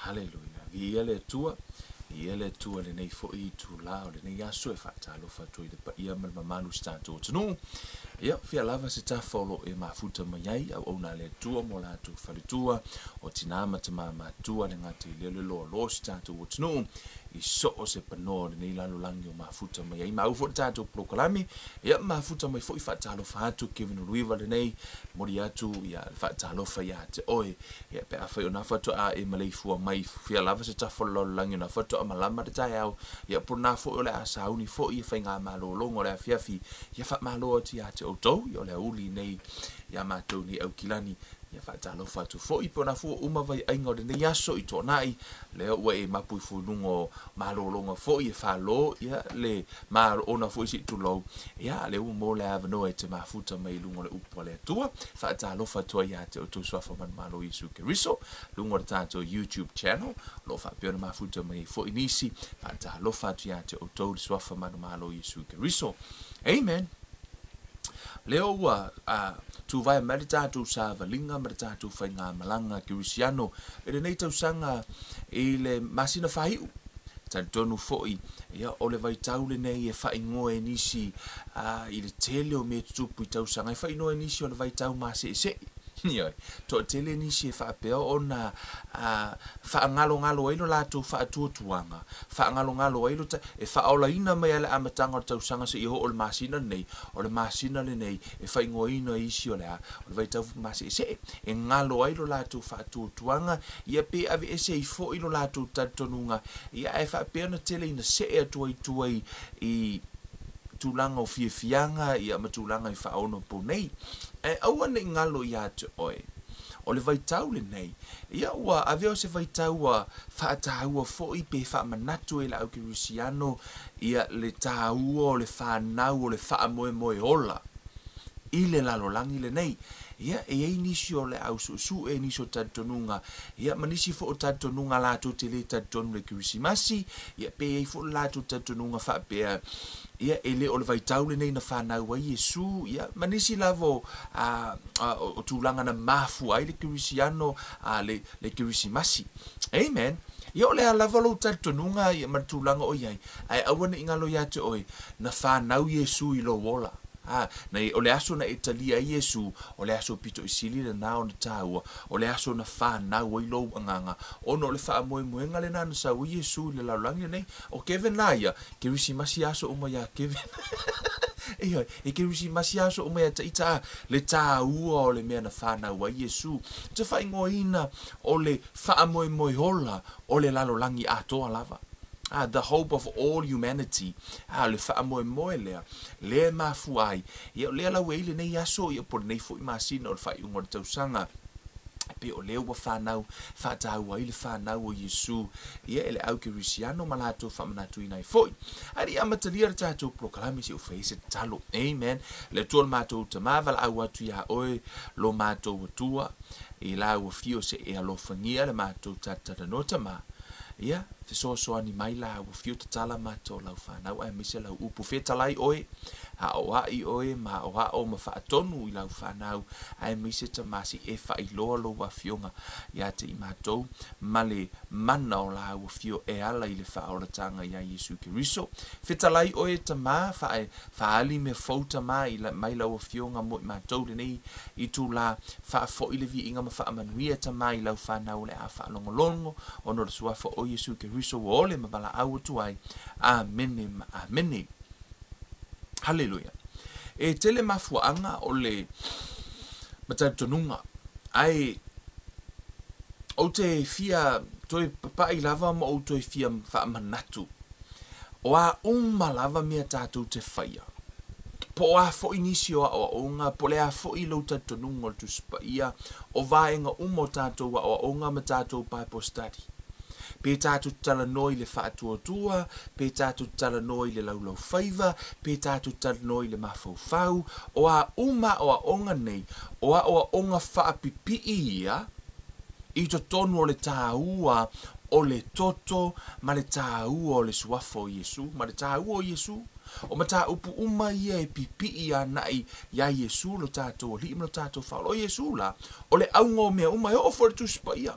Haleluia. Viia le Atua. Viia le Atua i lenei foi itula o lenei aso e faatalofa atu ai i le paia ma le mamalu o si tatou atunuu. Ia, fia lava se tafa o lo o e mafuta mai ai, auauna a le Atua ma o latou faletua, o tina ma tama matua, le gata i lea o le loaloa o si tatou atunuu i so o se panoa o lenei lalolagi o mafuta mai ai. Maua foi le tatou polokalame, ia mafuta mai foi faatalofa atu Kevin Uluiva lenei, momoli atu ia le faatalofa ia te oe. Ia, pe afai o na faatoa e maleifua mai fia lava se tafa o le lalolagi o na faatoa malama le taeao, ia po o na foi o le a sauni foi ia faigamalologa o le afiafi, ia faamalo atu ia te outou, ia o le aoauli nei ia matou nei Aukilani, ia faatalofa atu foi po o na fua uma vaiaiga o lenei aso i Toonai, lea ua e mapu ifo i luga o malologa foi e falo, ia le malona foi se i tulou, ia lea ua maua le avanoa e te mafuta mai i luga o le upu a le Atua. Faatalofa atu ai ia te outou suafa manumalo Iesu Keriso, luga o le tatou YouTube channel, o lo o faapea ona mafuta mai ai foi nisi. Faatalofa atu ia te outou le suafa manumalo Iesu Keriso. Amen. Lea ua tuvae mai le tatou savaliga ma le tatou faigamalaga kerisiano i lenei tausaga i le masina faaiu. Talitonu foi, ia, o le vaitau lenei e faaigoa e nisi i le tele o mea tutupu i tausaga, e faaigoa e nisi o le vaitau maseesee. Ioe, toatele nisi e faapea ona faagalogalo ai lo latou faatuatuaga, faagalogalo ai lo ta, e faaolaina mai lava i le amataga o le tausaga seia oo i le masina lenei, o le masina lenei e faaigoaina e isi o le a? O le vaitau maseesee, e galo ai lo latou faatuatuaga, ia pe aveese ai foi lo latou talitonuga, ia ae faapea ona tele ina see atu ai i tua i tulaga o fiafiaga ia ma tulaga i faaonopo nei. Ae aua ne i galo ia te oe, o le vaitau lenei, ia ua avea o se vaitau ua faataua foi pe faamanatu e le au kerisiano ia le taua o le fanau o le faamoemoe ola i le lalolagi lenei. Ia, e i ai nisi o le au suesue, nisi o talitonuga, ia, ma nisi foi o talitonuga latou te le talitonu i le Kerisimasi, ia, pe i ai foi le latou talitonuga faapea, ia, e le o le vaitau lenei na fanau ai Iesu, ia, ma nisi lava o, a, a, o tulaga na mafua ai le Kerisiano, a, le, le Kerisimasi. Amen. Ia, o le a lava lou talitonuga, ia, ma le tulaga o i ai, ae aua ne i galo ia te oe, na fanau Iesu i lou ola. A, na, o le aso na e talia ai Iesu, o le aso pito i sili lena ona taua, o le aso na fanau ai lou agaga, ona o le faamoemoega lena na sau ai Iesu i le lalolagi lenei. O Kevin la ia, Kerisimasi aso uma iā Kevin. Ioe, e Kerisimasi aso uma iā Taita, a, le taua o le mea na fanau ai Iesu. Ou te faaigoaina o le faamoemoe ola o le lalolagi atoa lava. A, the hope of all humanity. A, o le faamoemoe lea, lea e mafua ai. Ia, o lea la ua i ai lenei aso, ia, po o lenei foi masina o le faaiuga o le tausaga, e pei o lea ua fanau faataua ai le fanau o Iesu, ia, e le au kerisiano ma latou faamanatuina ai foi. Ae le i amatalia le tatou polokalame, se i ou fai ai se tatalo. Amen. Le Atua o le matou Tama, valaau atu iā Oe, lo matou Atua, i Lau Afio se e alofagia le matou talatalanoa Tama, Ia, fesoasoani mai la ua fiu tatala matou lau fanau aemaise lau upu fetalai oe, aoai oe ma aoao ma faatonu i lau fanau aemaise Tamasi e faailoa lou afioga ia te i matou ma le mana o la ua fio e ala i le faaolataga ia Iesu Keriso. Fetalai oe Tama, faae Faaali mea fou Tama i mai lau Afioga mo i matou lenei itula, faafoi le viiga ma faamanuia Tama i lau fanau o le a faalogologo ona o le Suafa o Iesu Keriso ua ole ma valaau atu ai. Amene ma Amene. Haleluia. E tele mafuaaga o le matalitonuga, ae ou te fia toe papai lava ma ou toe fia faamanatu O a uma lava mea tatou te faia, po o a foi nisi o aoaoga, po o le a foi lou talitonuga o le Tusi Paia, o vaega uma o tatou aoaoga ma tatou Bible study, pe tatou te talanoa i le faatuatua, pe tatou te talanoa i le laulaufaiva, pe tatou te talanoa i le mafaufau, o a uma aoaoga nei, o aoaoga faapipii ia i totonu o le taua o le toto ma le taua o le suafa o Iesu, ma le taua o Iesu. O mataupu uma ia e pipii anaʻi iā Iesu lo tatou Alii ma lo tatou Faaola. O Iesu la, o le auga o mea uma, e oo foi i le Tusi Paia.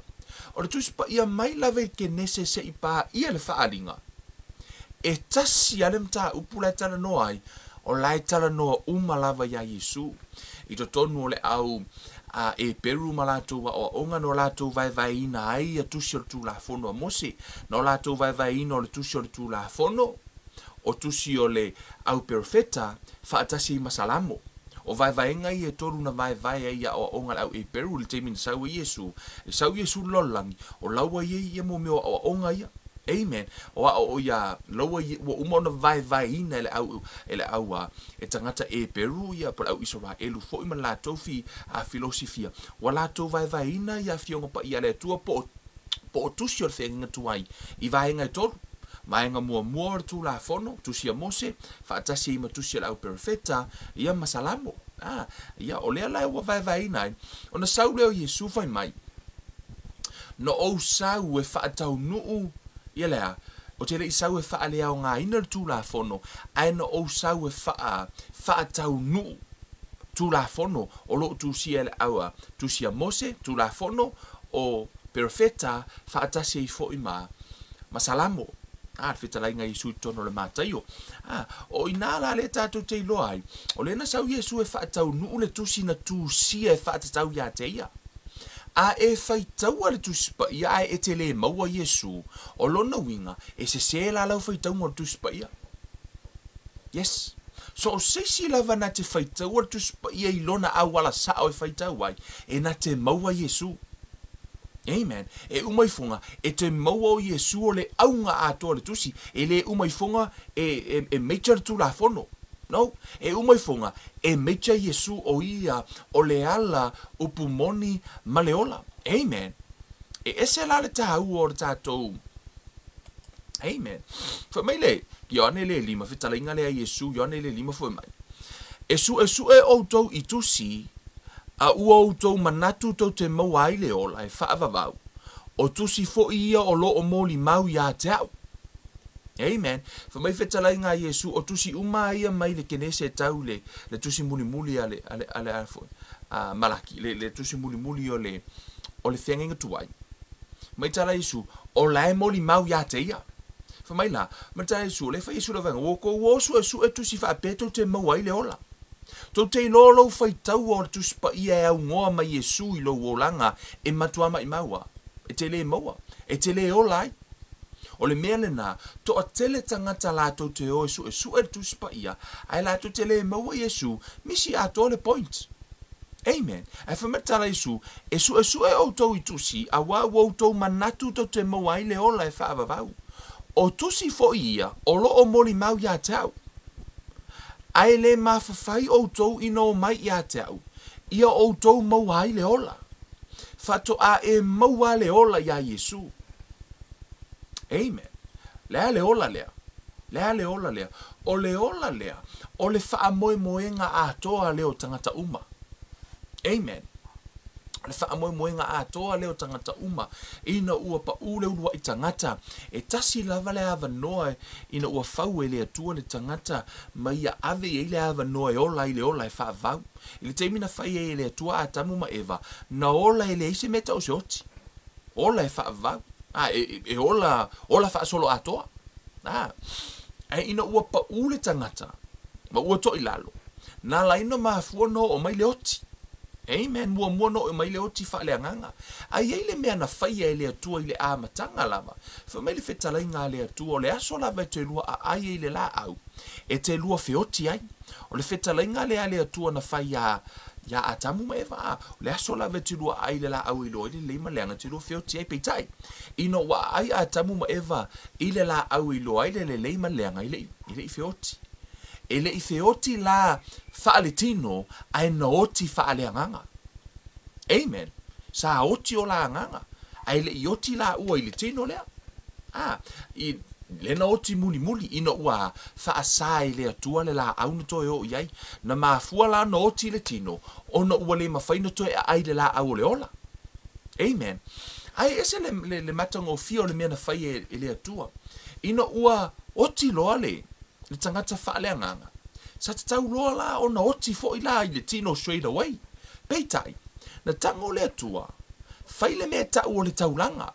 O le Tusi Paia mai lava i le Kenese seia paia le Faaaliga, e tasi lava le mataupu la e talanoa ai, o la e talanoa uma lava iā Iesu. I totonu o le au a Eperu ma latou aoaoga na o latou vaevaeina ai ia tusi o le Tulafono a Mose, na o latou vaevaeina o le tusi o le Tulafono, o tusi o le au perofeta, faatasi ai ma Salamo. O vaevaega ia e tolu na vaevae ai i aoaoga a le au Eperu i le taimi na sau ai Iesu. E sau Iesu i le lalolagi, o la ua i ai ia mea o aoaoga ia. Amen. O ao ia, la ua ua uma ona vaevaeina e le au, e le au a, e tagata Eperu ia, po o le au Isaraelu foi ma le latou fi, a filosifia. Ua latou vaevaeina ia Afioga Paia a le Atua po o, po o tusi o le Feagaiga Tuai i vaega e tolu. Vaega muamua o le Tulafono, Tusi a Mose, faatasi ai ma Tusi a le Au Perofeta, ia ma Salamo. A, ia, o lea la ua vaevaeina ai, ona sau lea o Iesu fai mai, Na ou sau e faataunuu, ia le a, ou te le i sau e faaleaogaina le Tulafono, ae na ou sau e faa, faataunuu Tulafono o lo o tusia e le Au a, Tusi a Mose, Tulafono o Perofeta, faatasi ai foi ma ma Salamo, a, le fetalaiga a Iesu i totonu o le Mataio. A, o i ina la lea tatou te iloa ai, o lea na sau Iesu e faataunuu le tusi na tusia e faatatau ia te ia. A e faitaua le Tusi Paia ae e te le maua Iesu, o lona uiga, e sesē la lau faitauga o le Tusi Paia. Yes. So o se isi lava na te faitaua le Tusi Paia i lona auala sao e faitau ai, e na te maua Iesu. Amen. E uma ifoga, e te maua o Iesu o le auga atoa o le Tusi. E le uma ifoga e, e, e major le Tulafono. No. E uma ifoga, e major Iesu o ia o le ala upu moni ma le ola. Amen. E ese la le tāua o le tātou. Amen. Fai mai le Ioane le lima, fetalaiga lea Iesu, Ioane le lima fai mai. E suesue outou i tusi, a ua outou manatu tou te maua ai le ola e faavavau, o tusi foi ia o lo o molimau iā te au. Amen. Fai mai fetalaiga a Iesu, o tusi uma a ia mai le Kenese e tau le, le tusi mulimuli a le, a le, a le, a, a Malaki, le, le tusi mulimuli o le, o le feagaiga tuai. Mai tala Iesu, o la e molimau iā te ia. Fai mai la, mai tala Iesu, o lea e fai Iesu le vaega, ua outou o suesue tusi faapea tou te maua ai le ola. Tou te iloa lou faitaua o le Tusi Paia e aunoa mai Iesu i lou olaga e matua maimau a, e te lē maua, e te lē ola ai. O le mea lenā, toatele tagata latou te o e suesue le Tusi Paia, ae latou te lē maua Iesu, misi atoa le point. Amen. Ae fai mai le tala a Iesu, E suesue outou i tusi, auā ua outou manatu tou te maua ai le ola e faavavau. O tusi foi ia o lo o molimau iā te au. Ae le mafafai outou ina omai iā te au, ia outou maua ai le ola. Faatoa e maua le ola iā Iesu. Amen. Le a le ola lea? Le a le ola lea? O le ola lea, o le faamoemoega atoa lea o tagata uma. Amen. O le faamoemoega atoa lea o tagata uma, ina ua paʻū le uluaʻi tagata, e tasi lava le avanoa ina ua fau e le Atua le tagata ma ia ave i ai le avanoa e ola ai le ola e faavau. I le taimi na fai ai e le Atua Atamu ma Eva, na ola e leai se mea tau o se oti. Ola e faavau. A, e, e ola, ola faasoloatoa. A, ae ina ua paʻū le tagata, ma ua toʻi lalo, Na laina mafua na oo mai le oti. Amen. Muamua na oo mai le oti faaleagaga. A i ai le mea na faia e le Atua i le amataga lava, fai mai le fetalaiga a le Atua, o le aso lava e toe lua aai ai le laau, e te lua feoti ai. O le fetalaiga lea a le Atua na fai iā, iā Atamu ma Eva, a, o le aso lava e te lua aai le laau e iloa ai le lelei ma le leaga, e te lua feoti ai. Peitai, ina ua aai Atamu ma Eva i le laau e iloa ai le lelei ma le leaga, e le i, e le i feoti. E le i feoti la faaletino ae na oti faaleagaga. Amen. Sa oti o la agaga, ae le i oti la ua i le tino lea. A, i, le na oti mulimuli ina ua faasā e le Atua le laau na toe oo i ai. Na mafua la na oti le tino, ona ua le mafai na toe aai le laau o le ola. Amen. Ae ese le, le, le matagofie o le mea na fai e, e le Atua. Ina ua oti loa le, le tagata faaleagaga, sa tatau loa la ona oti foi la i le tino straight away. Peitai, na tago le Atua, Fai le mea e ta'u o le taulaga.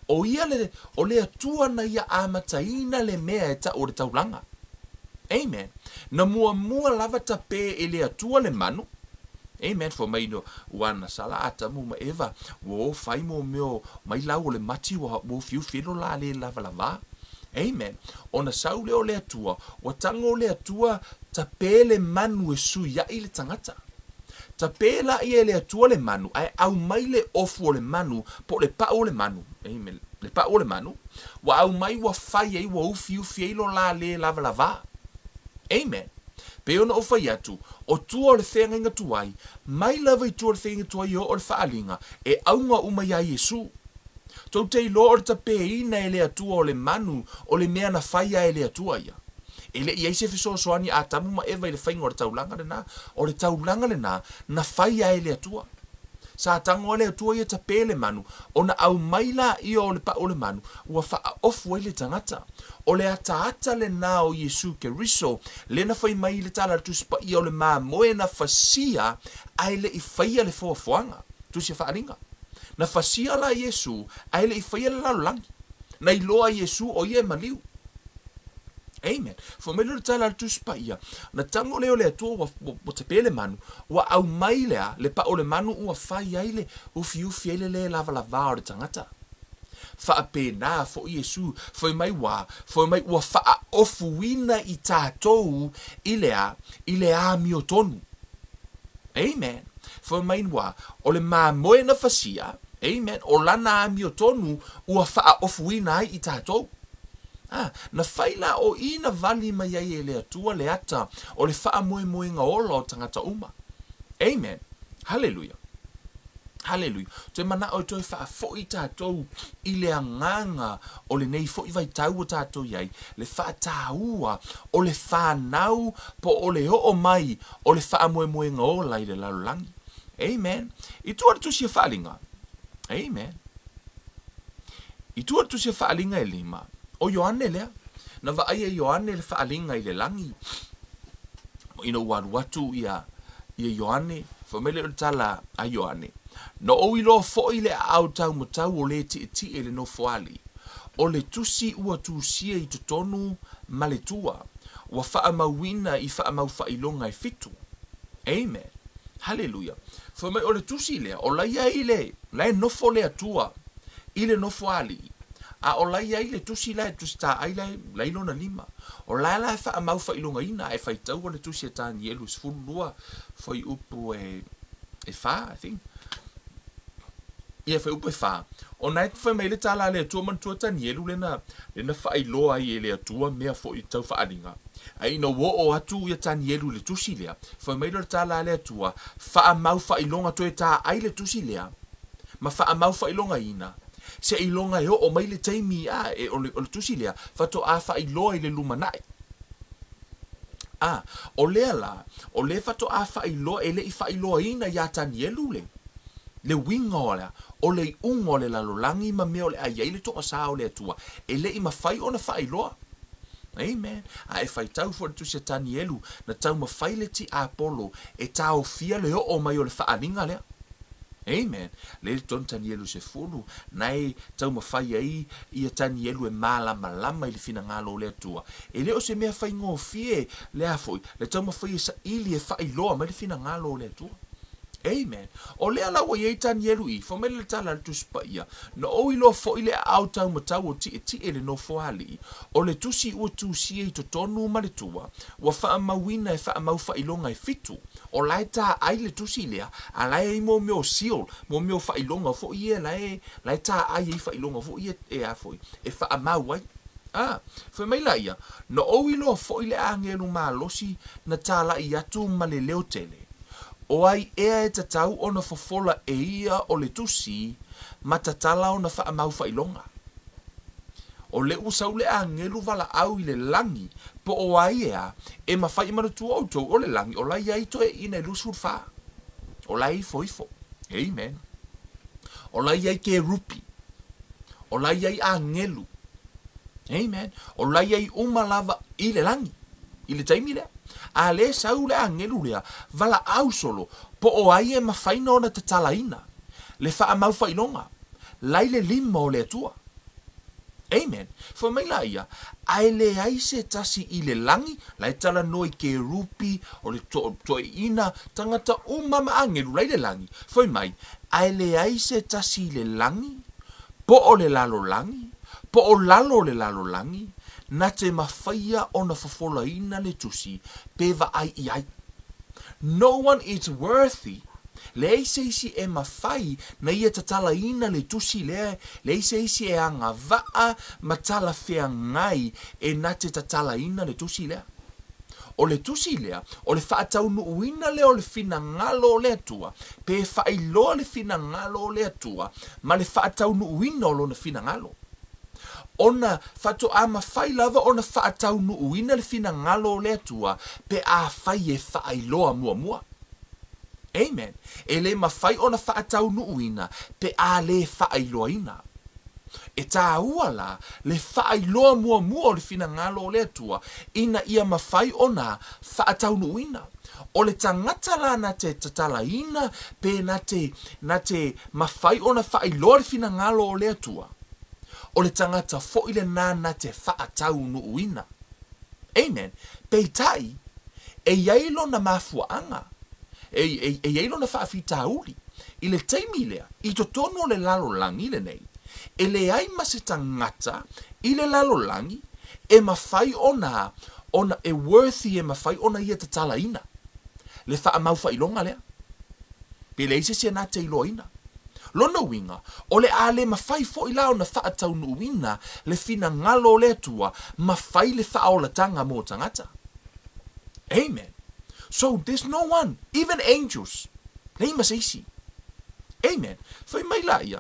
O ia le, o le Atua na ia amataina le mea e ta'u o le taulaga. Amen. Na muamua lava tapē e le Atua le manu. Amen. Fai mai no, ua na sala Atamu ma Eva, ua o fai mo mea o mai lau o le mati ua, ua ufiufi ai lo la le lavalavā. Amen. Ona sau lea o le Atua, ua tago le Atua tapē le manu e suiaʻi le tagata. Tapē laia e le Atua le manu, ae aumai le ofu o le manu, po o le pa'u o le manu, amen, le pa'u o le manu, ua aumai ua fai ai, ua ufiufi ai lo la lē lavalavā. Amen. Pei ona ou fai atu, o tua o le feagaiga tuai, mai lava i tua o le feagaiga tuai e oo le faaaliga, e auga uma iā Iesu. Tou te iloa o le tapēina e le Atua o le manu o le mea na faia e le Atua ia. E le i ai se fesoasoani a Atamu ma Eva i le faiga o le taulaga lenā. O le taulaga lenā, na faia e le Atua. Sa tago a le Atua ia tapē le manu, ona aumai laia o le pa'u o le manu, ua faaofu ai le tagata. O le ataata lenā o Iesu Keriso, lea na fai mai i le Tala a le Tusi Paia o le mamoe na fasia ae le i faia le foafoaga. Tusi a Faaaliga. Na fasia la Iesu ae le i faia le lalolagi. Na iloa e Iesu o ia e maliu. Amen. Fai mai lea o le tala a le Tusi Paia, na tago lea o le Atua ua, ua, ua tapē le manu, ua aumai lea, le pa'u o le manu ua fai ai le, ufiufi ai le lē lavalavā o le tagata. Faapena foi Iesu, fai mai ua, fai mai ua faaofuina i tatou i le a, i le amiotonu. Amen. Fai mai ua, o le mamoe na fasia, amen, o lana amiotonu ua faaofuina ai i tatou. A, na fai la o i na wali mai ai e le Atua le ata o le faamoemoega ola o tagata uma. Amen. Haleluia. Haleluia. Toe manao e toe faafoʻi tatou i le agaga o lenei foʻi vaitau ua tatou i ai, le faataua o le fanau po o le oo mai o le faamoemoega ola i le lalolagi. Amen. I tua o le Tusi a Faaaliga. Amen. I tua o le Tusi a Faaaliga e lima, o Ioane lea. Na vaai e Ioane le faaaliga i le lagi. Ina ua alu atu ia, ia Ioane, fai mai lea o le tala a Ioane, Na ou iloa foi le aao taumatau o le tietie i le nofoalii, o le tusi ua tusia i totonu ma le tua, ua faamauina i faamaufaailoga e fitu. Amen. Haleluia. Fai mai o le tusi lea, o la ia i le, la e nofo le Atua i le nofoalii, a o la ia i le tusi la e tusi taai la e, la i lona lima. O la la e faamaufaailogaina, a e faitaua le tusi a Tanielu 12 fuaiupu e, e fa, I think. Ia, fuaiupu e fa. Ona e fai mai le tala a le Atua manatua Tanielu le na, le na faailoa ai e le Atua mea foi tau faaaliga. A ina ua oo atu ia Tanielu i le tusi lea, fai mai lea o le tala a le Atua, faamaufaailoga toe taai le tusi lea, ma faamaufaailogaina, seiloga e oo mai le taimi a, e, o le, o le tusi lea, faatoa faailoa i le lumanai. A, o lea la, o lea faatoa faailoa, e le i faailoaina iā Tanielu le, le uiga o le, o le iuga o le lalolagi ma mea o le a i ai le toasā o le Atua, e le i mafai ona faailoa. Amen. A e faitau foi i le tusi a Tanielu, na taumafai le tiapolo e taofia le oo mai o le faaaliga lea. Amen. Lea i totonu Tanielu 10, na e taumafai ai ia Tanielu e malamalama i le finagalo o le Atua. E le o se mea faigofie le a foi, le taumafai e saili e faailoa mai le finagalo o le Atua. Amen. O lea la ua i ai Tanielu i, fai mai le tala a le Tusi Paia, Na ou iloa foi le aao taumatau o tietie le nofoalii, o le tusi ua tusia i totonu ma le tua, ua faamauina e faamaufaailoga e fitu. O la e taai le tusi lea, a la e ai mo mea o seal, mo mea o faailoga foi ia la e, la e taai ai faailoga foi ia e a foi, e faamau ai. A, fai mai la ia, Na ou iloa foi le agelu malosi na tālaʻi atu ma le leo tele, O ai ea e tatau ona fofola e ia o le tusi ma tatala ona faamaufaailoga? O le ua sau le agelu valaau i le lagi, po o ai ea e mafai e manatua outou o le lagi o la i ai toeaiina e 24. O la e ifoifo. Amen. O la i ai kerupi. O la i ai agelu. Amen. O la i ai uma lava i le lagi. I le taimi lea, a lē sau le agelu lea, valaau solo, po o ai e mafai na ona tatalaina. Le faamaufailoga, la i le lima o le Atua. Amen. Fai mai laia, Ae leai se tasi i le lagi, la e talanoa i kerupi, o le to, toeaina, tagata uma ma agelu la i le lagi. Fai mai, Ae leai se tasi i le lagi, po o le lalolagi, po o lalo o le lalolagi, na te mafaia ona fofolaina le tusi pe vaai i ai. No one is worthy, leai se isi e mafai na ia tatalaina le tusi lea, leai se isi e agavaa ma talafeagai e na te tatalaina le tusi lea. O le tusi lea, o le faataunuuina lea o le finagalo o le Atua, pe faailoa le finagalo o le Atua ma le faataunuuina o Lona finagalo. Ona faatoa mafai lava ona faataunuuina le finagalo o le Atua pe afai e faailoa muamua. Amen. E le mafai ona faataunuuina pe a le faailoaina. E tāua la le faailoa muamua o le finagalo o le Atua ina ia mafai ona faataunuuina. O le tagata la na te tatalaina pe na te, na te mafai ona faailoa le finagalo o le Atua, o le tagata foi lenā na te faataunuuina. Amen. Peitai, e i ai lona mafuaaga, e, e, e i ai lona faafitauli. I le taimi lea, i totonu o le lalolagi lenei, e leai ma se tagata i le lalolagi e mafai ona, ona e worthy e mafai ona ia tatalaina le faamaufailoga lea. Pe leai se isi e na te iloaina. Lona uiga, o le a le mafai foi la ona faataunuuina le finagalo o le Atua ma fai le faaolataga mo tagata. Amen. So there's no one, even angels, leai ma se isi. Amen. Fai mai laia,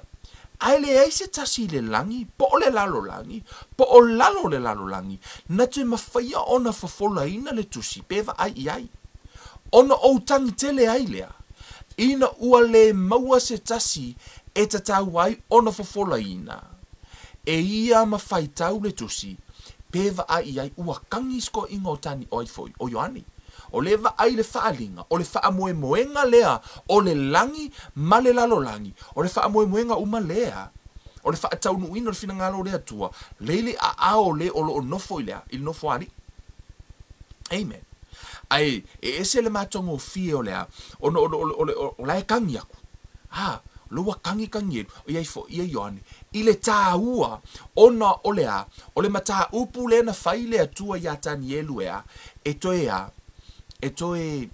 Ae leai se tasi i le lagi, po o le lalolagi, po o lalo o le lalolagi, na te mafaia ona fofolaina le tusi pe vaai i ai. Ona ou tagi tele ai lea, ina ua le maua se tasi e tatau ai ona fofolaina e ia ma faitau le tusi, pe vaai i ai, ua kagi se toeaiga o Tani, o ai foi, o Ioane. O le vaai le faaaliga, o le faamoemoega lea o le lagi ma le lalolagi, o le faamoemoega uma lea, o le faataunuuina o le finagalo o le Atua, lei le aao o le o lo o nofo i le a, i le nofoalii. Amen. Ae e ese le matagofie o le a, ona o, o, o, o, o la e kagi aku. A, o lea ua kagi Kanielu, ʻo ia foi ia Ioane, i le tāua, ona o le a, o le mataupu lea na fai le Atua iā Tanielu e a, e toe a, e toe,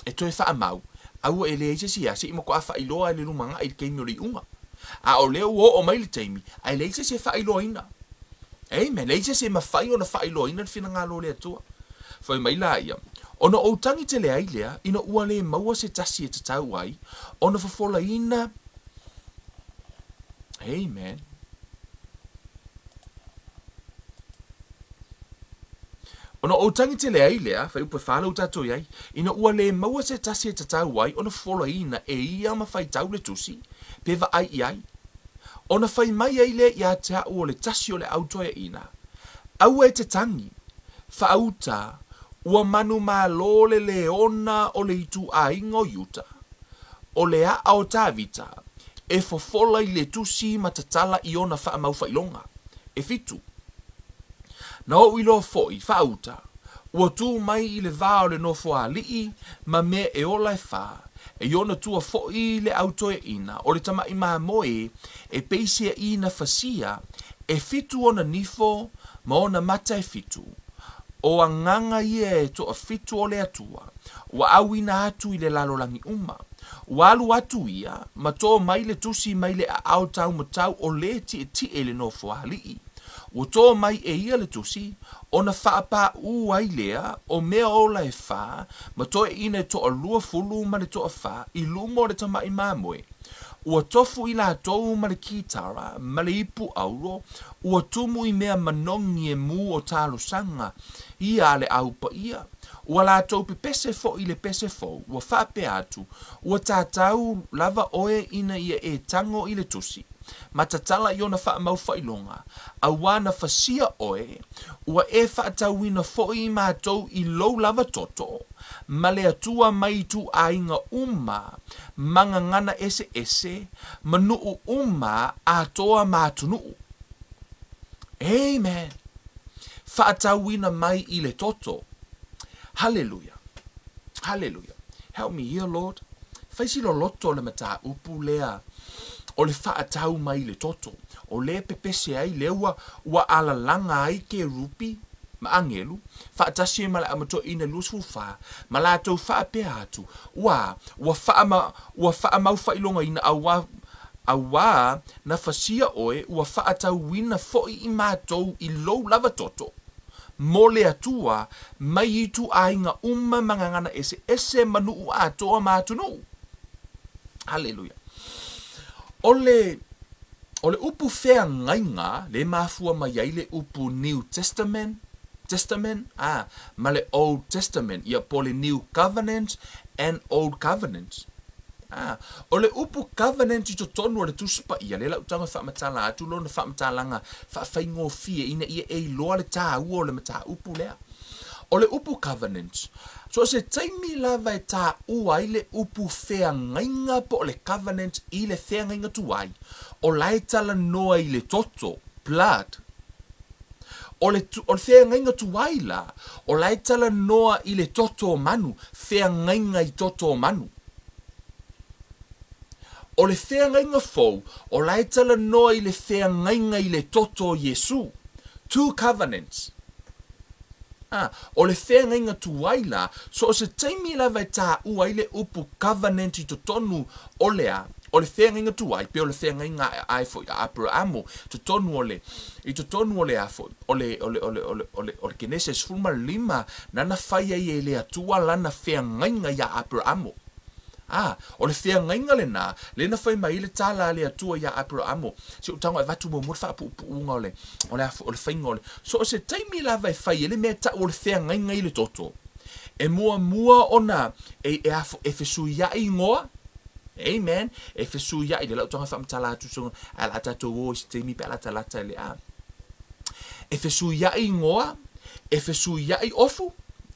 e toe faamau, aua e leai se isi a, se i matuā faailoa e le lumanaʻi i le taimi o le iuga. A o lea ua oo mai le taimi, ae leai se isi e faailoaina. Amen. Leai se isi e mafai ona faailoaina le finagalo o le Atua. Fai mai laia, Ona ou tagi tele ai lea, ina ua le maua se tasi e tatau ai ona fofolaina. Amen. Ona ou tagi tele ai lea, fuaiupu e 4 lea ua tatou i ai, ina ua le maua se tasi e tatau ai ona fofolaina e ia ma faitau le tusi, pe vaai i ai. Ona fai mai ai lea ia te a'u o le tasi o le au toeaina, Aua e te tagi, faauta, ua manumalo le leona o le ituaiga o Iuta, o le a'a o Tavita, e fofola i le tusi ma tatala i ona faamaufailoga e fitu. Na ou iloa foi, faauta, ua tū mai i le vā o le nofoalii ma mea e ola e fā, e i ona tua foi le au toeaina, o le tamaʻi mamoe e peiseaʻina fasia, e fitu ona nifo ma ona mata e fitu. O agaga ia e toafitu o le Atua, ua ʻauina atu i le lalolagi uma. Ua alu atu ia, ma tō mai le tusi mai le aao taumatau o le tietie i le nofoalii. Ua tō mai e ia le tusi, ona faapāʻū ai lea o mea ola e fā ma toeaina e toa-20 ma le toa-4 i luma o le tamaʻi mamoe. Ua tofu i latou ma le kitara ma le ipu auro, ua tumu i mea manogi e mū o talosaga ia a le au paia. Ua latou pepese foi i le pese fou, ua faapea atu, Ua tatau lava ʻoe ina ia e tago i le tusi. ma tatala i ona faamaufailoga, auā na fasia oe, ua e faatauina foi i matou i lou lava toto, ma le Atua mai ituaiga uma, ma gagana eseese, ma nuu uma atoa ma atunuu. Amen. Faatauina mai i le toto. Hallelujah. Hallelujah. Help me here, Lord. Fai si loloto o le mataupu lea o le faatau mai i le toto. O lea e pepese ai, lea ua, ua alalaga ai kerupi ma agelu, faatasi ai ma le aumatoeaina 24, ma latou faapea atu, Ua, ua faama, ua faamaufailogaina auā, auā na fasia oe, ua faatauina foi i matou i lou lava toto, mo le Atua, mai ituaiga uma ma gagana eseese ma nuu atoa ma atunuu. Haleluia. O le, o le upu feagaiga le mafua mai ai le upu New Testament, Testament, a, ma le Old Testament, ia po o le New Covenant and Old Covenant. A, o le upu covenant i totonu o le Tusi Paia, lea la ou tago e faamatala atu lona faamatalaga faafaigofie ina ia e iloa le taua o le mataupu lea. O le upu covenant, so o se taimi lava e taua ai le upu feagaiga po o le covenant i le feagaiga tuai, o la e talanoa i le toto, blood. O le, o le feagaiga tuai la, o la e talanoa i le toto o manu, feagaiga i toto o manu. O le feagaiga fou, o la e talanoa i le feagaiga i le toto o Iesu. Two covenants. A, o le feagaiga tuai la, so o se taimi lava e taua ai le upu covenant i totonu o le a, o le feagaiga tuai, pe o le feagaiga a, a foi a Aperamo, totonu o le, i totonu o le a foi, o le, o le, o le, o le, o le, o le Kenese 15, nana fai ai e le Atua lana feagaiga iā Aperamo. A, o le feagaiga lenā, lea na fai mai ai le tala a le Atua iā Aperamo, se i ou tago e avatu muamua le faapuupuuga o le, o le a foi, o le faiga o le, so o se taimi lava e fai ai le mea e tau o le feagaiga i le toto, e muamua ona e, e a foi, e fesuiai igoa, amen, e fesuiai, lea la ou tago e faamatala atu so, ae o le a tatou o i se taimi pe a latalata i le a. E fesuiai igoa, e fesuiai ofu,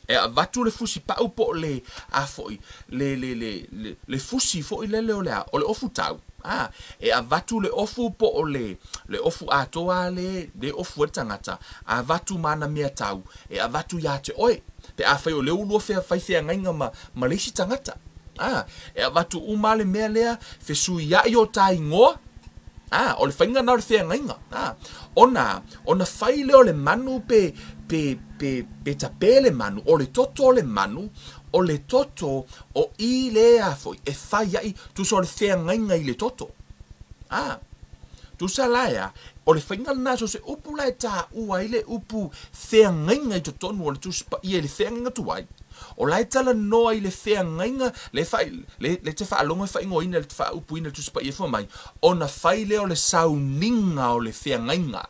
e avatu le fusi pau po o le a foi, le, le, le, le, le fusi foi lele o le a, o le ofu tau, a, e avatu le ofu po o le, le ofu atoa le, le ofu ai le tagata, avatu ma ana mea tau, e avatu iā te oe, pe afai o lea ua lua fea, fai feagaiga ma, ma le isi tagata. A, e avatu uma le mea lea, fesuiai o ta igoa, A, o le faiga lena o le feagaiga. A, ona, ona fai lea o le manu pe, pe, pe, pe tapē le manu, o le toto o le manu, o le toto o i lea foi e fai ai, tusa o le feagaiga i le toto. A, tusa la e a, o le faiga lena, so o se upu la e taua ai le upu feagaiga i totonu o le Tusi Paia i le feagaiga tuai, O la e talanoa i le feagaiga, le fai, le, le te faalogo e faaigoaina, le faaupuina le Tusi Paia fua mai, ona fai lea o le sauniga o le feagaiga.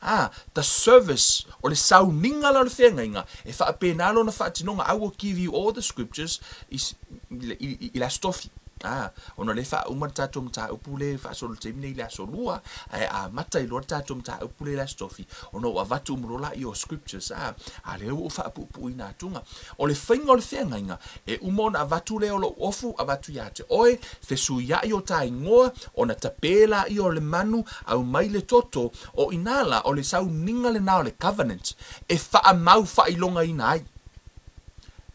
Ah, the service, o le sauniga la o le feagaiga, e faapena lona faatinoga, I will give you all the scriptures i, i, i, i le Aso Tofi. Ah, ona o lea e faauma le tatou mataupu lea e faasolo i le taimi nei i le Aso Lua, ae amata ai loa le tatou mataupu lea i le Aso Tofi, ona ua avatu uma loa laia o scriptures, a, a lea ua ou faapuupuuina atuga. O le faiga o le feagaiga, e uma ona avatu lea o lou ofu, avatu iā te oe, fesuiai o ta igoa, ona tapē laia o le manu, aumai le toto, o inā la, o le sauniga lenā o le covenant, e faamau faailogaina ai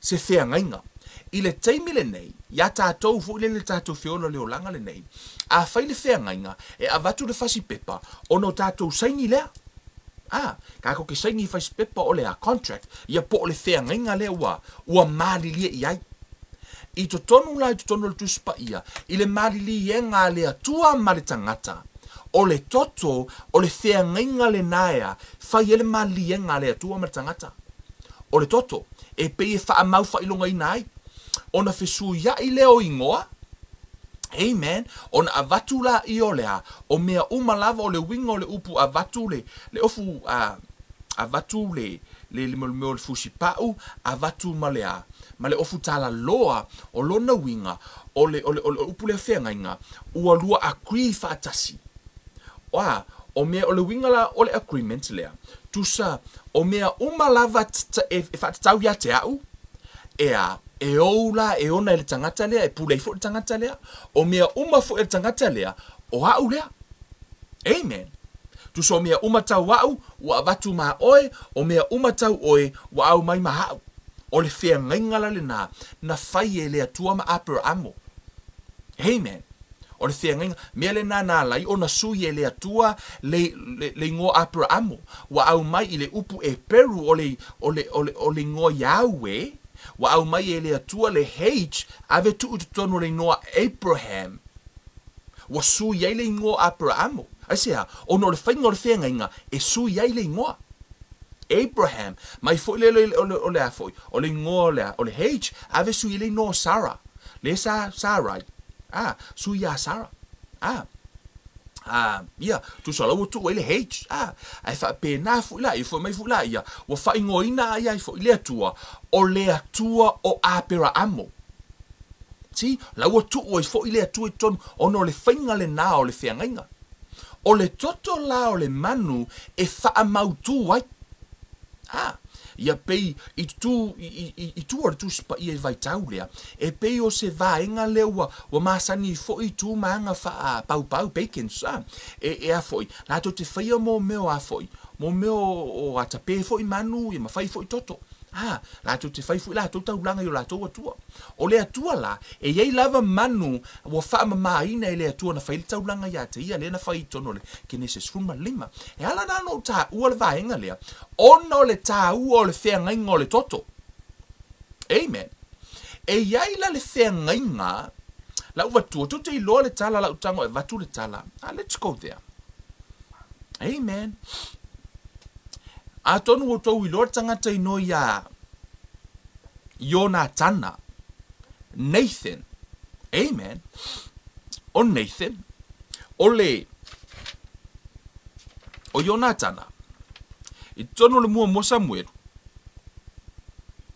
se feagaiga. I le taimi lenei, iā tatou foi lele le tatou feola le olaga lenei, a fai le feagaiga, e avatu le fasi pepa, ona o tatou saini lea. A, tatou te saini i fasi pepa o le a, contract, ia po o le feagaiga lea ua, ua malilie i ai. I totonu la i totonu o le Tusi Paia, i le maliliega a le Atua ma le tagata, o le toto, o le feagaiga lenā e a, fai ai le maliliega a le Atua ma le tagata. O le toto, e pei e faamau faailogaina ai, ona fesuiai lea o igoa, amen, ona avatu laia o le a, o mea uma lava, o le uiga o le upu avatu le, le ofu, a, avatu le, le, le mea o le fusipau, avatu ma le a, ma le ofu talaloa, o lona uiga, o le, o le, o le upu lea feagaiga, ua lua agree faatasi. A, o mea, o le uiga la o le agreement lea, tusa, o mea uma lava e faatatau ia te au, e a, e ou la e ona e le tagata lea, e pule ai foi le tagata lea, o mea uma foi a le tagata lea, o au lea. Amen. Tusa o mea uma tau au, ua avatu ma oe, o mea uma tau oe, ua aumai ma au. O le feagaiga la lena na fai e le Atua ma Aperamo. Amen. O le feagaiga, mea lena na ala ai ona sui e le Atua le, le, le igoa Aperamo. Ua aumai i le upu Eperu o le, o le, o le, o le igoa Yahweh, ua aumai e le Atua le H, ave tuu i totonu o le igoa Abraham. Ua sui ai le igoa Aperamo. Aisea? Ona o le faiga o le feagaiga e sui ai le igoa. Abraham, mai foi le, le, o le, o le a foi, o le igoa o le a, o le H, ave sui ai le igoa o Sarah. Le sa, Sarai. A, sui iā Sarah. A, a, ia, tusa la ua tuu ai le H. A, ae faapena foi la, ia foi mai foi la ia, ua faaigoaina ai ai foi le Atua, o le Atua o Aperaamo. See, la ua tuu ai foi le Atua i totonu, ona o le faiga lena o le feagaiga. O le toto la o le manu e faamautū ai. A, ia pei i tutū, i, i, i, i tua o le Tusi Paia i le vaitau lea, e pei o se vaega lea ua, ua masani foi i tu ma aga faapaupau, bacons, a, e, e a foi, latou te faia mō mea o a foi, mō mea o, o a tapē foi manu, ia ma fai foi toto. A, latou te fai foi latou taulaga i o latou atua. O le Atua la, e i ai lava manu ua faamamaina e le Atua na fai le taulaga ia te ia, lea na fai i totonu o le Kenese 15. E ala la ona ou taua le vaega lea, ona o le taua o le feagaiga o le toto. Amen. E i ai la le feagaiga, lau vatua, tou te iloa le tala, lau tago e avatu le tala. Ah, let's go there. Amen. Atonu ua outou iloa le tagata inoa iā Ionatana, Nathan. Amen. O Nathan, o le, o Ionatana, i totonu o le muamua Samuelu,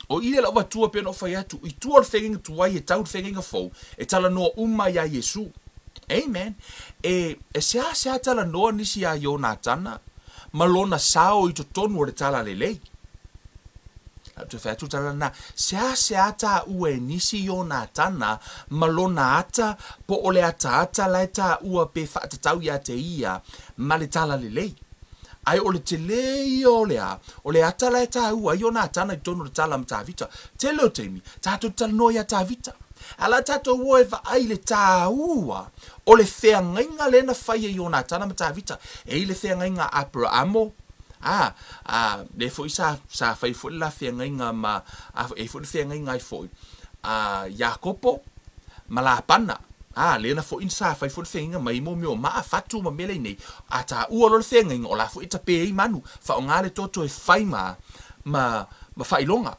o i le lau matua pei ona ou fai atu, i tua o le feagaiga tuai e tau le feagaiga fou, e talanoa uma iā Iesu. Amen. E, e seasea talanoa nisi iā Ionatana ma lona sao i totonu o le Talalelei. Lau toe fai atu le tala lena, seasea taua e nisi Ionatana ma lona ata po o le ataata la e taua pe faatatau ia te ia ma le Talalelei. Ae o le tele ia o le a, o le ata la e taua ai Ionatana i totonu o le tala ma Tavita. Tele o taimi, tatou te talanoa ia Tavita. A la tatou o e vaai i le taua o le feagaiga lea na fai e Ionatana ma Tavita. E i le feagaiga a Aperamo, a, a, lea foi sa, sa fai foi le la feagaiga ma, a, e i foi le feagaiga ai foi a Iakopo ma Lapana. A, lea na foi sa fai foi le feagaiga mai mo mea o maa, fatu ma mea nei. A taua loa le feagaiga, o la foi e tapē ai manu, faaaoga le toto e fai ma, ma, ma faailoga.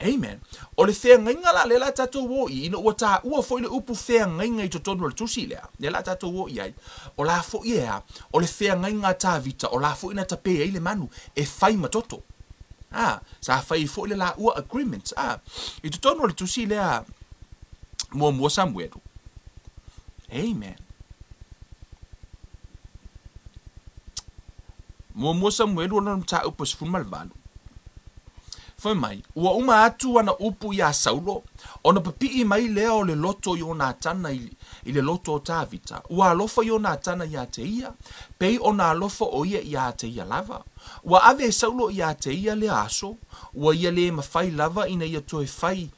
Amen. O le feagaiga la lea la tatou o i, ina ua taua foi le upu feagaiga i totonu o le tusi lea, lea la tatou o i ai, o la foi e a, o le feagaiga a Tavita, o la foi na tapē ai le manu, e fai ma toto. A, sa fai ai foi le laua agreement. A, i totonu o le tusi lea muamua Samuelu. Amen. Muamua Samuelu o lona mataupu e 18. Fai mai, ua uma atu ana upu iā Saulo, ona papiʻi mai lea o le loto o Ionatana i, i le loto o Tavita. Ua alofa Ionatana iā te ia, pei ona alofa ʻo ia iā te ia lava. Ua ave e Saulo iā te ia lea aso, ua ia lē mafai lava ina ia toe fai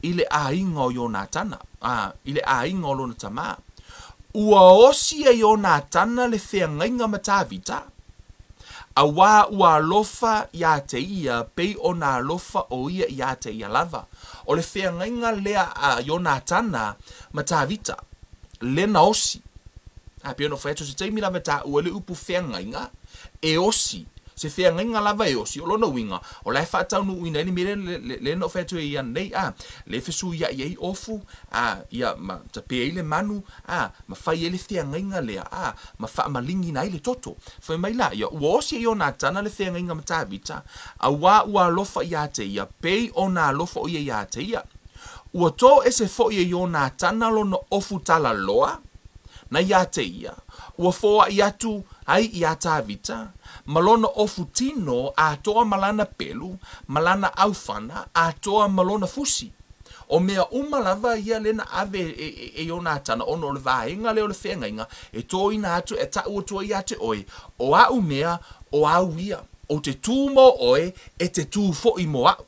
i le ʻāiga o Ionatana, a, i le ʻāiga o lona tamā. Ua osi e Ionatana le feagaiga ma Tavita. Auā ua alofa iā te ia pei ona alofa ʻo ia iā te ia lava. O le feagaiga lea a Ionatana ma Tavita, le na osi. A pei ona ou fai atu, o se taimi lava e taua ai le upu feagaiga, e osi. Se feagaiga lava e osi, o lona uiga, o la e faataunuuina ai le mea lea, lea na ou fai atu ai ia nei, a, lea e fesuiaʻi ai ofu, a, ia, ma tapē ai le manu, a, ma fai ai le feagaiga lea, a, ma faamaligina ai le toto. Fai mai la ia, Ua osi e Ionatana le feagaiga ma Tavita, auā ua alofa iā te ia, pei ona alofa ʻo ia iā te ia. Ua tō ese foi e Ionatana lona ofu talaloa, Na iā te ia, ua foaʻi atu ai iā Tāvita, ma lona ofu tino atoa ma lana pelu, ma lana ʻaufana atoa ma lona fusi. O mea uma lava ia lena ʻawe e Ionatana ona o le vaega lea o le feagaiga e tōina atu e taʻu atu ai iā te ʻoe, ʻo aʻu mea, ʻo āu ia, ʻo te tū mō ʻoe, e te tū foʻi mō aʻu.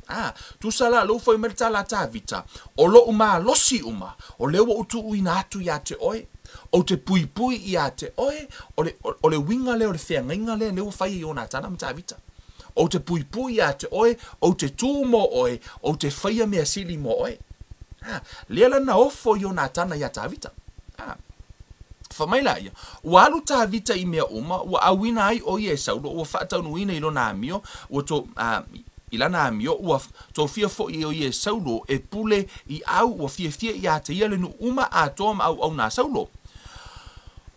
A, tusa la lou foi mai le tala a Tāvita, ʻO loʻu malosi uma, o lea ua ou tuuina atu iā te ʻoe, ou te puipui iā te ʻoe, o le, o le uiga lea o le feagaiga lea, lea ua fai e Ionatana ma Tāvita. Ou te puipui iā te ʻoe, ou te tū mō ʻoe, ou te whaia mea sili mō ʻoe. A, lea la na ofo Ionatana iā Tāvita. A, Fai mai la ia, Ua alu Tāvita i mea uma, ua ʻauina ai ʻo ia e Saulo, ua faataunuuina i lona amio, ua to, a, i lana amio, ua tofia foʻi ʻo ia e Saulo e pule i ʻau, ua fiafia iā te ia le nuu uma atoa ma ʻauʻau nā Saulo.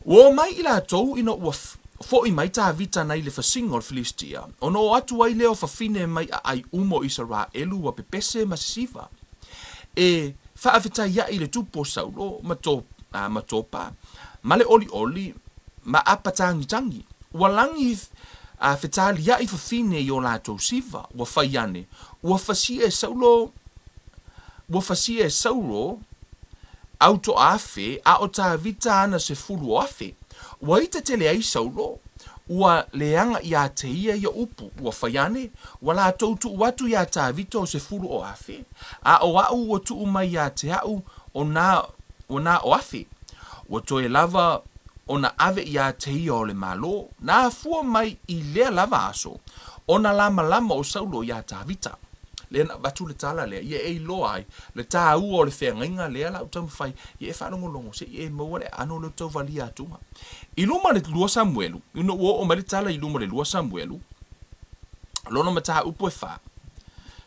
Ua o mai i latou ina ua foʻi mai Tāvita nei le fasiga o le Filistia, ona o atu ai lea o fafine mai ʻaʻai uma o Isaraelu ua pepese ma sisiva, e faafetaiaʻi i le tupu o Saulo ma to, a, ma Topa, ma le ʻoliʻoli, ma ʻApatagitagi. Ua lagi a fetaliaʻi fafine i o latou siva, ua fai ane, ua fasia e Saulo, ua fasia e Saulo au toʻa afe, a ʻo Tāvita ana sefulu o afe. Ua ita tele ai Saulo, ua leaga iā te ia ia upu, ua fai ane, ua latou tuʻu atu iā Tāvita o sefulu o afe, a ʻo aʻu ua tuʻu mai iā te aʻu o nā, o nā o afe. Ua toe lava ona ʻawe iā te ia o le Malo, nā afua mai i lea lava aso, ona lamalama o Saulo iā Tāvita. Lea na avatu le tala lea, ia e iloa ai le tāua o le feagaiga lea la u taumafai, ia e faalogologo se i e maua le aano o lea tauvalia atuga. I luma le lua Samuelu, ina ua oo mai le tala i luma le lua Samuelu, lona mataupu e fa,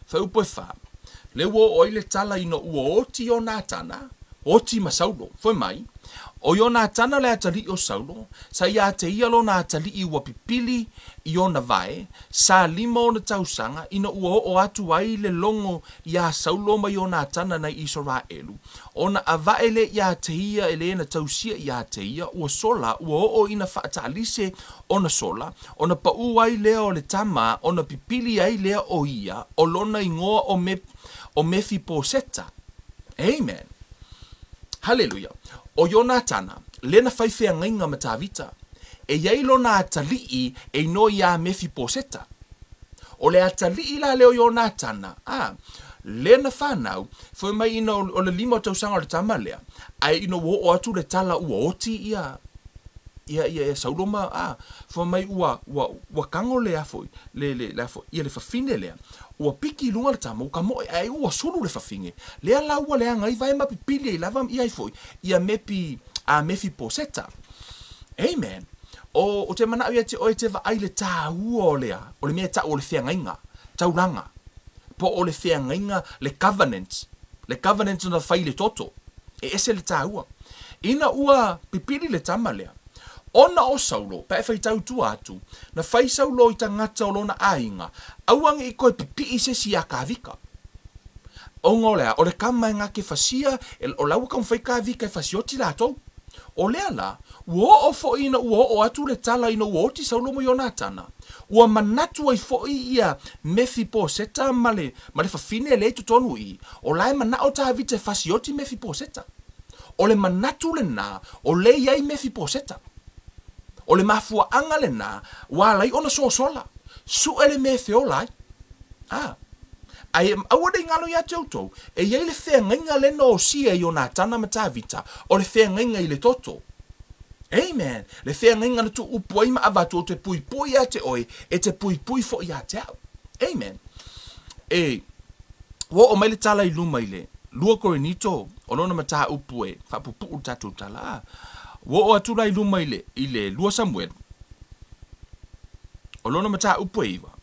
Fuaiupu e fa, lea ua oo ai le tala ina ua oti Ionatana, oti ma Saulo. Fai mai, ʻO Ionatana le atalii o Saulo, sa iā te ia lona atalii ua pipili i ona wae, sa lima ona tausaga, ina ua oo atu ai le logo iā Saulo ma Ionatana nai Isaraelu, ona ʻawaʻe le iā te ia e le na tausia iā te ia, ua sola, ua oo ina faatalise ona sola, ona paʻū ai lea o le tama, ona pipili ai lea o ia, o lona igoa o Me, o Mefiposeta. Amen. Haleluia. ʻO Ionatana, lena fai feagaiga ma Tāvita, e i ai lona atalii e inoa iā Mefiposeta. ʻO le atalii la lea o Ionatana, a, lena whanau, fai mai ina o le lima o tausaga o le tama lea, ae ina ua oo atu le tala ua oti ia, ia, ia, ia Saulo ma, a, fai mai ua, ua, ua kago le a foi, le, le, le a foi, ia le fafine lea, ua piki i luga le tama, ua kamoe, ae ua sulu le fafine, lea la ua leaga ai vae ma pipili ai lava ia ai foi, ia Mepi, a Mefiposeta. Amen. O, o te manaʻo ia te ʻoe te vaai le tāua o lea, o le mea e taʻu o le feagaiga, taulaga, po o le feagaiga, le covenant, le covenant na fai le toto, e ese le tāua. Ina ua pipili le tama lea, ona o Saulo, pe e faitau tua atu, na fai Saulo i tagata o lona aiga, aua ne i koe pipii se isi iā Kāvika. Ona o lea, o le kama e gake fasia, e, o la ua taumafai Kāvika e fasioti latou. O lea la, ua oo foʻi ina ua oo atu le tala ina ua oti Saulo ma Ionatana, ua manatu ai foʻi ia Mefiposeta ma le, ma le fafine lea i totonu i i, o la e manaʻo Tāvita e fasioti Mefiposeta. O le manatu lenā, o lea i ai Mefiposeta. O le mafuaaga lenā, ua ala ai ona sosola, suʻe le mea e feola ai. A, ae aua ne i galo iā te outou, e i ai le feagaiga lena o Sia i Ionatana ma Tāvita, o le feagaiga i le toto. Amen! Le feagaiga na tuupu ai ma avatu o te puipui iā te oe, e te puipui foʻi iā te aʻu. Amen! E, ua oo mai le tala i luma i le lua Korinito, o lona mataupu e faapupuʻu le tatou tala, a ua oo atu la i luma i le, i le lua Samuelu, o lona mataupu e iwa.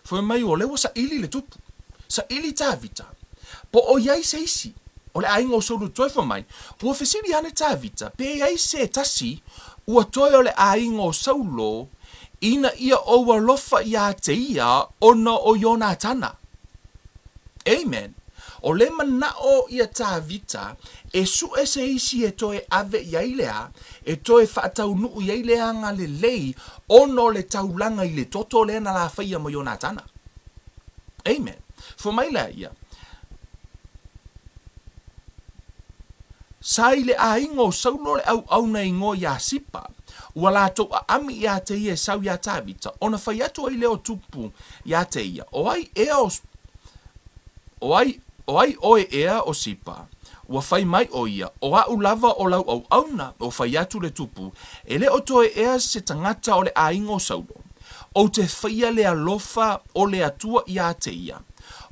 Fai mai o lea ua saili le tupu. Saili Tāvita. Po o i ai se isi o le aiga o Saulu toe fai mai, ua fesili ane Tāvita pe i ai se tasi ua toe o le aiga o Saulo ina ia ou alofa iā te ia ona o Ionatana. Amen. O le manaʻo ia Tāvita e suʻe se isi e toe ave i ai le a, e toe faataunuʻu i ai le agalelei ona o le taulaga i le toto lea na lafaia ma Ionatana. Amen. Fai mai lea ia, Sa i le aiga o Saulo le auauna e igoa iā Sipa, ua latou aami iā te ia e sau iā Tavita, ona fai atu ai lea o Tupu iā te ia, O ai ea o, o ai, o ai oe ea o Sipa? Ua fai mai ʻo ia, O aʻu lava o lau auauna, ua fai atu le Tupu, E le o toe ea se tagata o le aiga o Saulo. Ou te faia le alofa o le Atua iā te ia.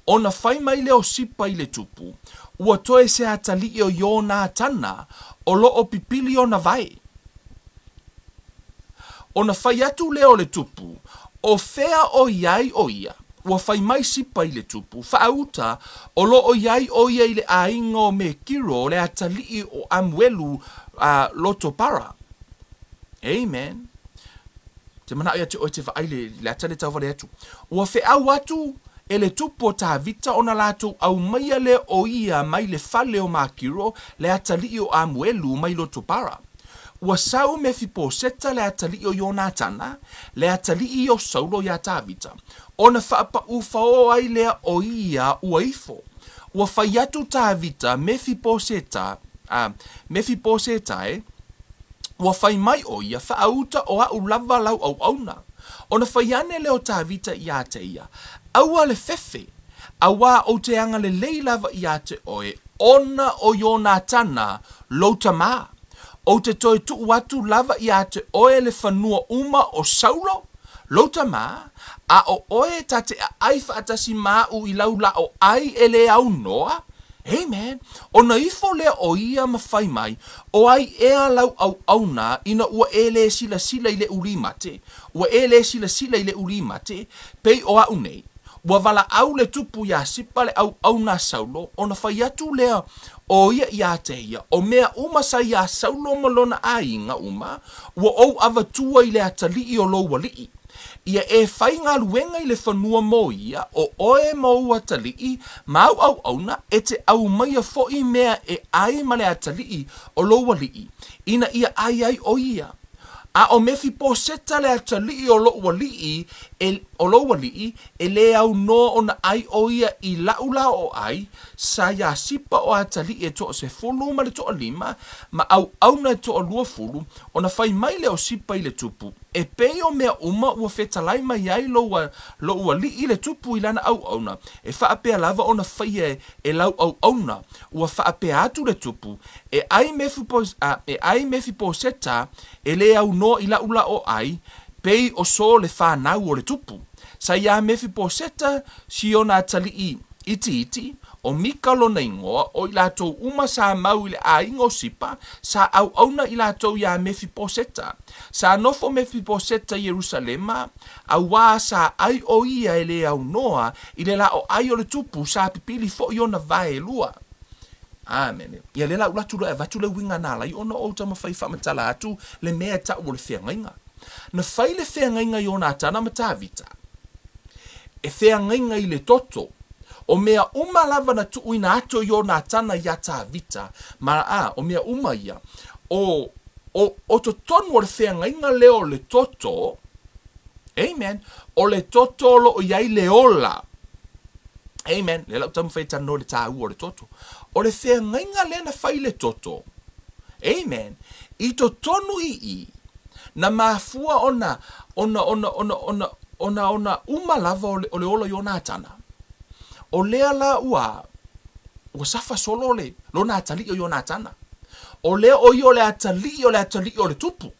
Ona fai mai lea o Sipa i le tupu, Ua toe se atalii o Ionatana o lo o pipili ona vae. Ona fai atu lea o le tupu, O fea o i ai ʻo ia? Ua fai mai Sipa i le tupu, Faauta, o lo o i ai ʻo ia i le ʻāiga o Mekiro o le atalii o Amuelu a Lotopara. Amen. Te manaʻo ia te ʻoe te vaai le, le ata le tauvale atu. Ua feʻau atu e le tupu o Tāvita ona lātou ʻaumaia lea o ia mai le fale o Makiro, le atalii o Amuelu mai Lotopara. Ua sau Mefiposeta le atalii o Ionatana, le atalii o Saulo iā Tāvita, ona faapaʻufaō ai lea o ia ua ifo. Ua fai atu Tāvita Mefiposeta, a, Mefiposeta e, Ua fai mai ʻo ia, Faauta o aʻu lava lau auauna. Ona fai ane lea o Tāvita iā te ia, Aua le fefe, auā ou te agalelei lava iā te ʻoe, ona o Ionatana, lou tamā. Ou te toe tuu atu lava iā te ʻoe le fanua uma o Saulo, lou tamā, a ʻo ʻoe ta te ʻaʻai faatasi ma aʻu i lau laʻo ai e le aunoa? Amen. Ona ifo lea o ia ma fai mai, O ai ea lau auauna ina ua e lē silasila i leʻu limate, ua e lē silasila i leʻu limate, pei o aʻu nei? Ua valaau le tupu iā Sipa le auauna a Saulo, ona fai atu lea o ia iā te ia, O mea uma sa iā Saulo ma lona aiga uma, ua ou avatua i le atalii o lou alii. Ia e fai galuega i le fanua mo ia, o oe ma ou atalii, ma au auauna, e te aumaia foʻi mea e ai ma le atalii o lou alii, ina ia ai ai o ia. A o Mefiposeta le atalii o loʻu alii, e, o lou alii, e lē aunoa ona ai o ia i laʻu la o ai, sa iā Sipa o atalii e toasefulu ma le toalima, ma auauna e toaluafulu, ona fai mai lea o Sipa i le tupu, E pei o mea uma ua fetalai mai ai lou, loʻu aliʻi i le tupu i lana auauna, e faapea lava ona faia e lau auauna, ua faapea atu le tupu, E ʻai e ʻai Mefiposeta e lē aunoa i laʻu la o ʻai, pei o so le whanau o le tupu. Sa iā Mefiposeta si ona atalii itiiti, o Mika lona igoa, o i latou uma sa mau i le aiga o Sipa, sa auauna i latou iā Mefiposeta. Sa nofo Mefiposeta i Ierusalema, auā sa ʻai ʻo ia e lē aunoa i le la o ʻai o le tupu, sa pipili foʻi ona vae elua. Āmene. Ia lea la ua atu loa e avatu le uiga na ala ai ona ou taumafai e faamatala atu le mea e taʻu o le feagaiga. Na fai le feagaiga Ionatana ma Tavita, e feagaiga i le toto. O mea uma lava na tuuina atu e Ionatana iā Tavita, ma a, o mea uma ia, o, o, o totonu o le feagaiga lea o le toto, amen, o le toto o lo o i ai le ola. Amen. Lea la ou taumafai e talanoa i le tāua o le toto. O le feagaiga lea na fai i le toto, amen, i totonu i i, na mafua ona, ona, ona, ona, ona, ona, ona uma lava o le, o le ola Ionatana. O lea la ua, ua safa solo le, lona atalii o Ionatana. O lea o ia o le atalii o le atalii o le tupu.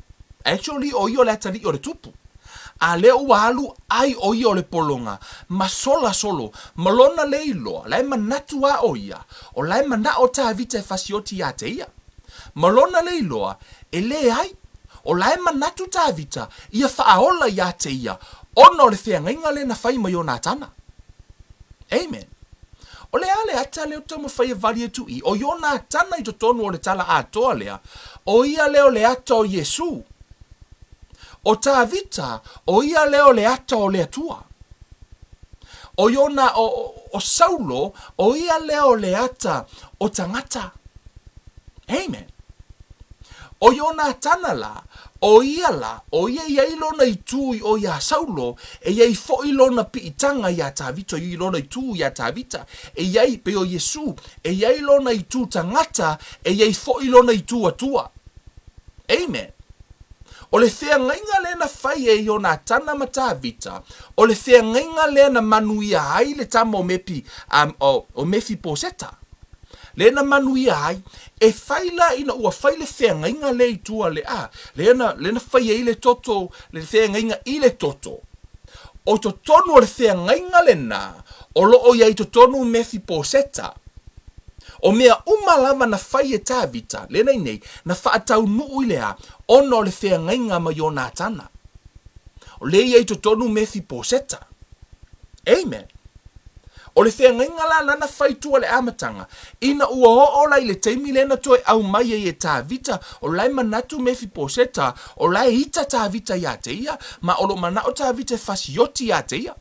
Actually, o ia o le atalii o le tupu. A lea ua alu ai ʻo ia o le pologa ma sola solo ma lona le iloa, la e manatu a ʻo ia, o la e manaʻo Tāvita e fasioti iā te ia. Ma lona le iloa, e leai, o la e manatu Tāvita ia faaola iā te ia ona o le feagaiga lea na fai ma Ionatana. Amen. O le a le ata lea o taumafai e wali atu i, o Ionatana i totonu o le tala atoa lea, o ia lea o le ata o Iesū. ʻO Tāvita, ʻo ia lea o le ata o le Atua. ʻO Iona, ʻo, O Saulo, o ia lea o le ata o tagata. Amen. ʻO Ionatana lā, ʻo ia lā, ʻo ia i ai lona itū i ʻo iā Saulo, e i ai foʻi lona piʻitaga iā Tavita, i lona itū iā Tavita, e i ai, pei o Iesū, e i ai lona itū tagata, e i ai foʻi lona itū Atua. Amen. ʻO le feagaiga lea na fai e Ionatana ma Tavita, ʻo le feagaiga lea na manuia ai le tama o Mepi, um, o, o Mefiposeta. Lea na manuia ai, e fai la ina ua fai le feagaiga lea i tua le a, lea na, lea na fai ai le toto, le feagaiga i le toto. O totonu o le feagaiga lenā, o loo i ai totonu Mefiposeta. O mea uma lava na fai e Tavita, lea na i nei, na faataunuu i le a, ona o le feagaiga ma Ionatana. O lea i ai totonu Mefiposeta. Amen. O le feagaiga la lana fai tua le amataga, ina ua oo la i le taimi lea na toe aumai ai e Tavita, o la e manatu Mefiposeta, o la e ita Tavita iā te ia, ma o lo o manao Tavita e fasioti iā te ia.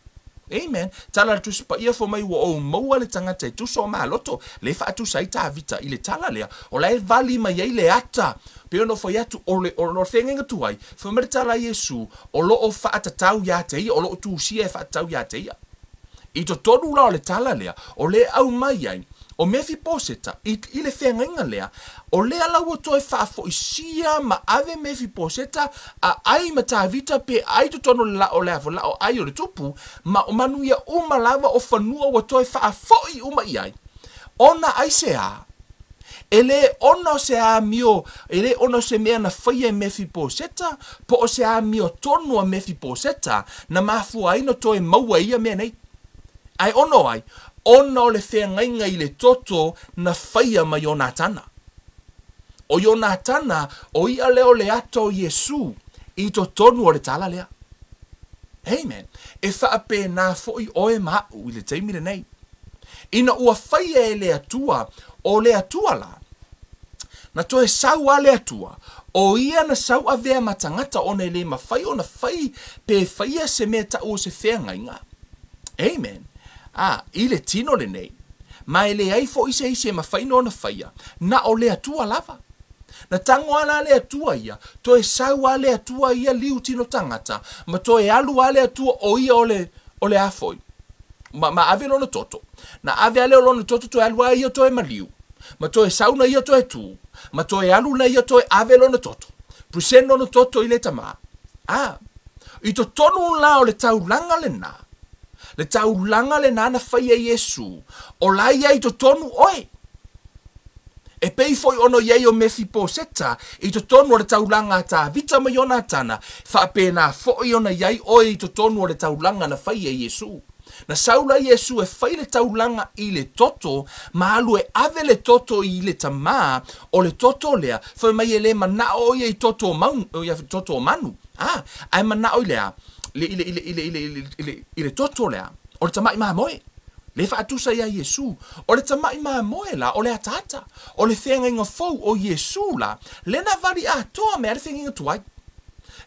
Amen. Tala a le Tusi Paia fai mai ua ou maua le tagata e tusa o maloto, lea e faatusa ai Tavita i le tala lea, o la e vali mai ai le ata, pei ona ou fai atu, o le, o le feagaiga tuai, fai mai le tala a Iesu, o lo o faatatau iā te ia, o lo o tusia e faatatau iā te ia. I totonu la o le tala lea, o lea e aumai ai, o Mefiposeta, i, i le feagaiga lea, o lea la ua toe faafoisia ma ave Mefiposeta a ai ma Tavita pe ai totonu o le la, o le a, la o ai o le tupu, ma o manuia uma lava o fanua ua toe faafoi uma i ai. Ona aisea? E lē ona o se amio, e lē ona o se mea na faia e Mefiposeta, po o se amio tonu a Mefiposeta na mafua ai na toe maua e ia mea nei. Ae ona o ai? Ona o le feagaiga i le toto na faia ma Ionatana. O Ionatana, o ia lea o le ata o Iesū i totonu o le tala lea. Amen. E faapena foʻi oe ma aʻu i le taimi lenei. Ina ua faia e le Atua, o le Atua la, na toe sau a le Atua, o ia na sau avea ma tagata ona e le mafai ona fai pe faia se mea taʻu o se feagaiga. Amen. A, i le tino lenei, ma e leai foʻi se isi e mafai na ona faia, na o le Atua lava. Na tago a la le Atua ia, toe sau a le Atua ia liu tino tagata, ma toe alu a le Atua o ia o le, o le a foi. Ma, ma ave lona toto. Na ave a lea o lona toto toe alu a ia toe maliu. Ma toe sau na ia toe tu. Ma toe alu na ia toe ave lona toto. Present lona toto i le tama. A, i totonu la o le taulaga lenā, le taulaga lenā na fai e Iesū, o la ia i totonu oe. E pei foi ona i ai o Mefiposeta i totonu o le taulaga a Tavita ma Ionatana, faapena foi ona i ai oe i totonu o le taulaga na fai e Iesū. Na sau la Iesū e fai le taulaga i le toto, ma alu e ave le toto i le Tamā, o le toto lea, fai mai e le manao o ia i toto o mau, toto o manu, a, ae manao i le a? I le, i le, i le, i le, i le, i le, i le, i le toto lea, o le tamaʻi mamoe. Le faatusa iā Iesū, o le tamaʻi mamoe la, o le ataata, o le feagaiga fou o Iesū la, le na vali atoa mai a le feagaiga tuai.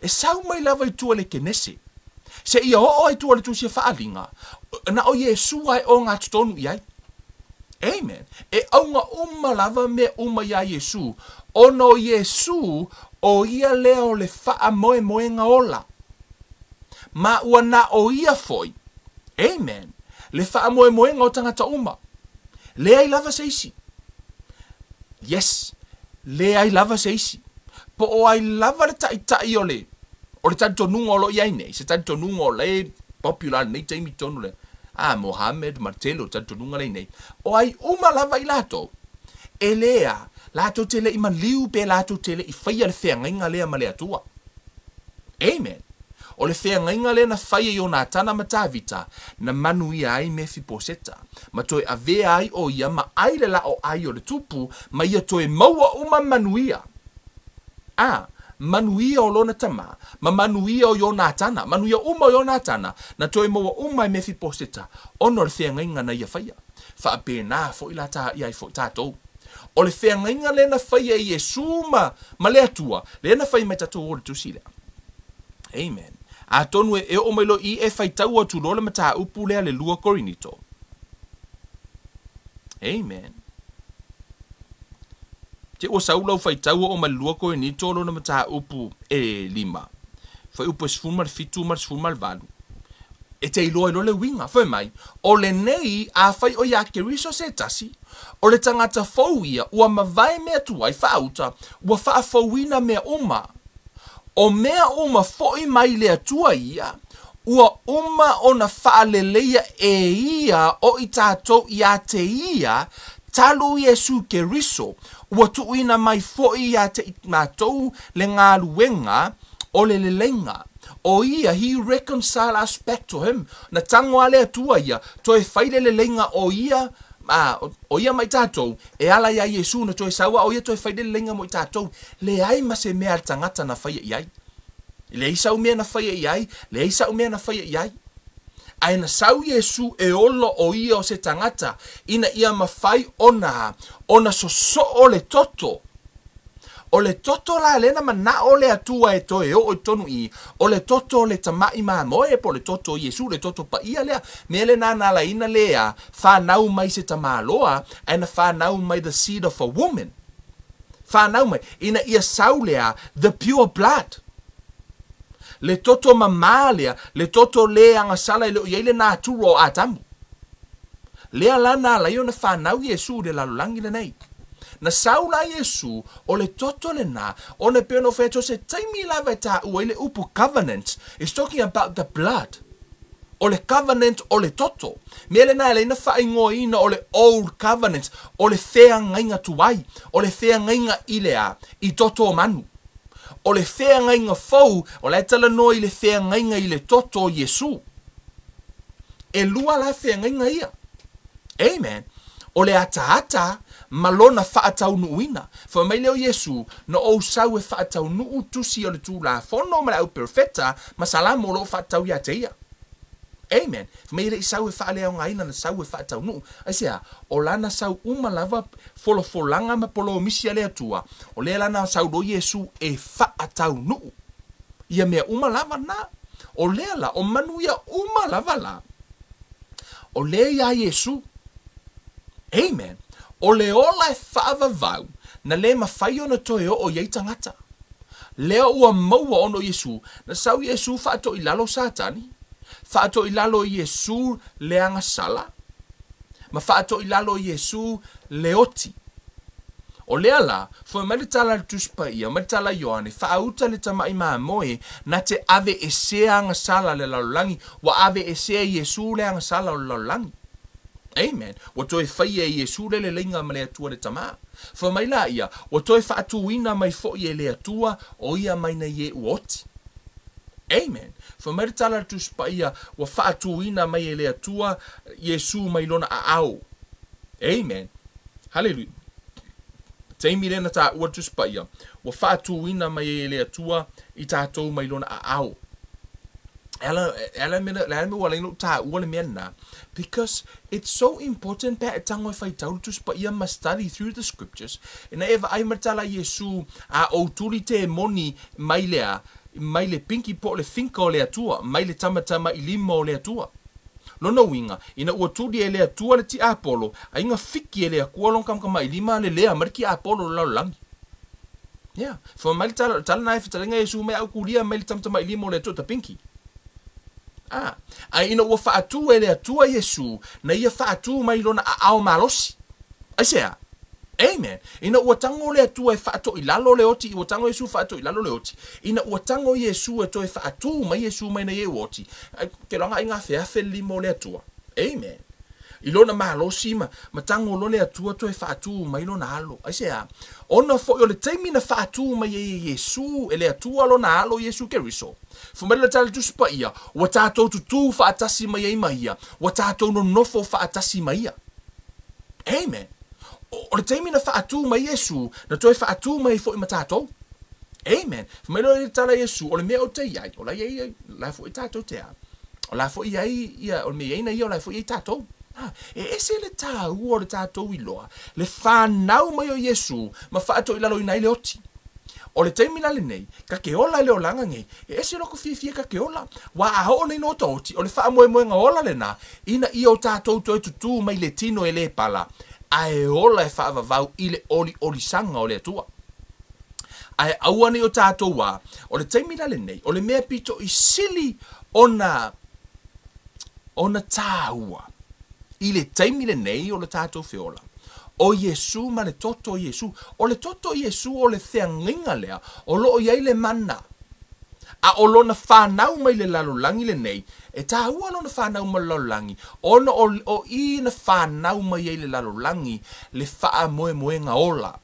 E sau mai lava i tua le Kenese, seia oo ai tua le Tusi a Faaliga, na o Iesū a e ogatotonu i ai. Amen. E auga uma lava mea uma iā Iesū, ona o Iesū, o ia lea o le faamoemoega ola. Ma ua na o ia foi, amen, le faamoemoega o tagata uma. Leai lava se isi. Yes, leai lava se isi. Po o ai lava le taitai o le, o le talitonuga o lo o i ai nei, se talitonuga o le popular i lenei taimi tonu le, ah, Mohammed ma le tele o talitonuga lea i nei. O ai uma lava i latou, e le a, latou te le i maliu pe latou te le i faia le feagaiga lea ma le Atua. Amen. O le feagaiga lea na fai e Ionatana ma Tavita, na manuia ai Mefiposeta, ma toe avea ai o ia ma ai le laa o ai o le tupu, ma ia toe maua uma manuia. A, manuia o lona tama, ma manuia o Ionatana, manuia uma o Ionatana, na toe maua uma e Mefiposeta, ona o le feagaiga na ia faia. Faapena foi la ta, i ai foi tatou. O le feagaiga lea na faia e Iesū ma, ma le Atua, lea na fai mai tatou o le Tusi lea. Amen. Atonu e, e oo mai loa i e faitau atu loa le mataupu lea le 2 Korinito. Amen. Te ua sau lau faitau oo mai le 2 Korinito lona mataupu e 5, fuaiupu e 17 ma le 18, e te iloa ai loa le uiga. Fai mai, O lenei, afai o iā Keriso se tasi, o le tagata fou ia, ua mavae mea tuai faauta, ua faafouina mea uma. O mea uma foʻi mai le Atua ia, ua uma ona faaleleia e ia o i tatou iā te ia talu Iesu Keriso, ua tuuina mai foʻi iā te i matou le galuega o le leleiga. O ia, he reconcile us back to him, na tago a le Atua ia, toe fai le leleiga o ia, a, o ia ma i tatou, e ala iā Iesu na toe sau a o ia toe fai le leleiga mo i tatou. Leai ma se mea a le tagata na faia i ai. Leai sau mea na faia i ai, leai sa'u mea na faia i ai. Ae na sau Iesu e ola o ia o se tagata ina ia mafai ona, ona sosoo le toto. O le toto la lea na mana'o le Atua e toe oo i totonu i i, o le toto o le tama'i mamoe po o le toto o Iesu, le toto paia lea. Mea lena na alaina lea fanau mai se tamaloa, ae na fanau mai the seed of a woman. Fanau mai, ina ia sau lea the pure blood. Le toto mamā lea, le toto lē agasala e le o i ai le natura o Atamu. Lea la na ala ai ona fanau Iesu i le lalolagi lenei. Na sau la Iesu, o le toto lenā, ona e pei ona ou fai atu, o se taimi lava e taua ai le upu covenant, it's talking about the blood. O le covenant o le toto. Mea lena e ala ai ona faaigoaina o le old covenant, o le feagaiga tuai, o le feagaiga i le a? I toto o manu. O le feagaiga fou, o la e talanoa i le feagaiga i le toto o Iesu. E lua la feagaiga ia. Amen. O le ataata ma lona faataunuuina. Fai mai lea o Iesu, Na ou sau e faataunuu tusi o le Tulafono ma le Au Perofeta ma Salamo o lo o faatatau ia te ia. Amen. Fai mai e le i sau e faaleaogaina, na sau e faataunuu. Aisea? O lana sau uma lava folafolaga ma polomisi a le Atua, o lea la na sau loa Iesu e faataunuu ia mea uma lava na. O lea la, o manuia uma lava la, o lea iā Iesu. Amen. O le ola e faavavau, na lē mafai ona toe oo i ai tagata. Lea ua maua ona o Iesu, na sau Iesu faatoilalo Satani, faatoilalo Iesu le agasala, ma faatoilalo Iesu le oti. O lea la, foi mai le tala a le Tusi Paia, mai le tala a Ioane, faauta le tama'i mamoe na te aveesea agasala a le lalolagi, ua aveesea e Iesu le agasala o le lalolagi. Amen. Ua toe faia e Iesu le leleiga ma le Atua le Tama. Fai mai la ia, ua toe faatuina mai foi e le Atua o ia mai nei e ua oti. Amen. Fai mai le tala a le Tusi Paia, ua faatuina mai e le Atua Iesu mai lona aao. Amen. Haleluia. Taimi lea na taua le Tusi Paia, ua faatuina mai ai e le Atua i tatou mai lona aao. E ala, e ala le mea, le ala le mea ua ala ai ona ou taua le mea lena, because it's so important pe a e tago e faitau le Tusi Paia ma study through the scriptures, ina e vaai ma le tala a Iesu, a ou tuli temoni mai le a, mai le pinki po o le finka o le Atua, mai le tamatamailima o le Atua. Lona uiga, ina ua tuli e le Atua le tiapolo, aiga fiki e le Akua lona tamatamailima lelea mai le tiapolo o le lalolagi. Ia, fai mai le tala, tala na e fetalaiga Iesu mai au kulia mai le tamatamailima o le Atua ta pinki. A, ae ina ua faatu e le Atua Iesu, na ia faatu mai lona aao malosi. Aisea? Amen. Ina ua tago le Atua e faatoilalo le oti, ua tago Iesu faatoilalo le oti, ina ua tago Iesu e toe faatu mai Iesu mai nei e ua oti, ai, ke loaga aiga afeafe le lima o le Atua. Amen. I lona malosi ma, ma tago loa le Atua toe faatu mai lona alo. Aisea? Ona foi o le taimi na faatu mai ai e Iesu, e le Atua lona alo Iesu Keriso, Fai mai le tala Tusi Paia, ua tatou tutū faatasi mai ai ma Ia, ua tatou nonofo faatasi ma Ia. Amen. O le taimi na faatū mai Iesu, na toe faatū mai ai foi ma tatou. Amen. Fai mai loa le tala a Iesu, o le mea ou te i ai, o la i ai, la foi tatou te a. O la foi i ai ia, o le mea i ai na ia, o la foi i ai tatou. Ha, e ese le tāua o le tatou iloa, le fanau mai o Iesu ma faatoilaloina ai le oti. O le taimi la lenei, ka ke ola i le olaga nei, e ese loko fiafia ka ke ola. Ua a oo nei no ta oti, o le faamoemoega ola lena, ina ia o tatou toe tutū mai le tino e lē pala. Ae ola e faavavau i le oliolisaga o le Atua. Ae aua ne i o tatou a, o le taimi la lenei, o le mea pito i sili ona, ona tāua i le taimi lenei o le tatou feola, o Iesu ma le toto o Iesu. O le toto o Iesu o le feagaiga lea o lo o i ai le mana. A o lona fanau mai le lalolagi lenei, e tāua lona fanau mai le lalolagi, ona o, o i na fanau mai ai le lalolagi le faamoemoega ola.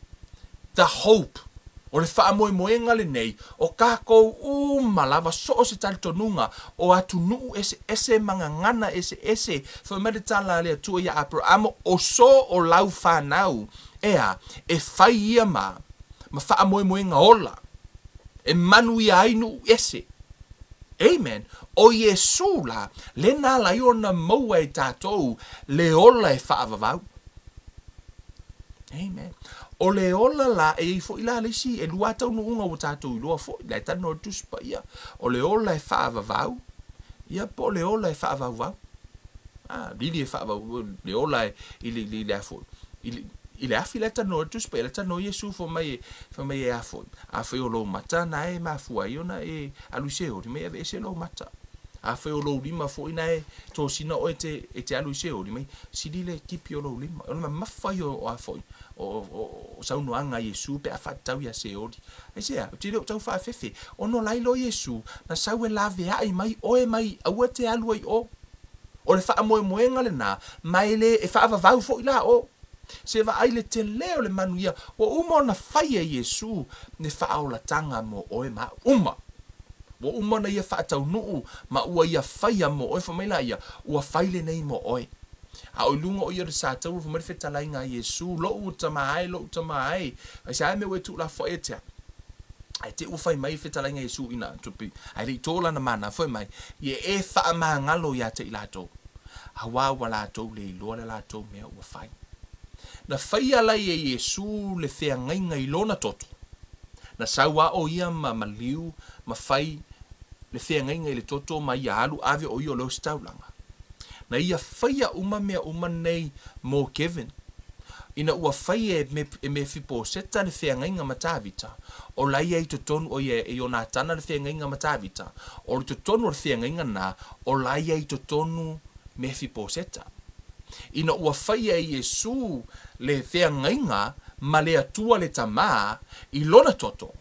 The Hope. O le faamoemoega lenei o kākou uma lava so o se talitonuga o atunuu eseese ma gagana eseese. Fai mai le tala a le Atua iā Aperamo, O so o lau fanau, ea, e fai ia ma, ma faamoemoega ola, e manuia ai nuu ese. Amen. O Iesū la, le na ala ai ona maua e tatou le ola e faavavau. Amen. O le ola la, e i ai foi la le isi, e lua taunuuga ua tatou iloa foi, la e talanoa i le Tusi Paia, o le ola e faavavau, ia po o le ola e faavauvau. A, lili e faavau, le ola e, i le, i le, i le a foi, i le, i le afi la e talanoa i le Tusi Paia, la e talanoa Iesu fai mai e, fai mai e a foi, afai o lou mata na e mafua ai ona e alu i Seoli, mai aveese lou mata. Afai o lou lima foi na e tosina oe e te, e te alu i Seoli, mai Sili le tipi o lou lima. O le mamafa ia o a foi, o, o, o saunoaga a Iesu pe a faatatau ia Seoli. Aisea? Ou te le o tau faafefe. Ona o la iloa Iesu, na sau e laveai mai oe mai aua e te alu ai o. O le faamoemoega lena, ma e le, e faavavau foi la o. Se vaai le tele o le manuia ua uma ona fai e Iesu le faaolataga mo oe ma au uma. Ua uma ona ia faataunuu ma ua ia faia mo oe, fai mai laia, ua fai lenei mo oe. A o i luga o ia o le sataua, fai mai le fetalaiga a Iesu, Lou tama e, lou tama e, aisea mea ua e tuulafoai ia te au? Ae te i ua fai mai le fetalaiga a Iesu ina tupi, ae le i to lana mana, fai mai, Ia e faamagalo ia te i latou, auā ua latou le iloa le latou mea ua fai. Na faia lai e Iesu le feagaiga i lona toto. Na sau a o ia ma maliu ma fai le feagaiga i le toto ma ia alu ave o ia o le ositaulaga. Na ia faia uma mea uma nei mo Kevin. Ina ua fai e e Mefiposeta le feagaiga ma Tavita, o la ia i totonu o ia e Ionatana le feagaiga ma Tavita, o le totonu o le feagaiga na, o la ia i totonu Mefiposeta. Ina ua faia e Iesu le feagaiga ma le Atua le Tama i lona toto,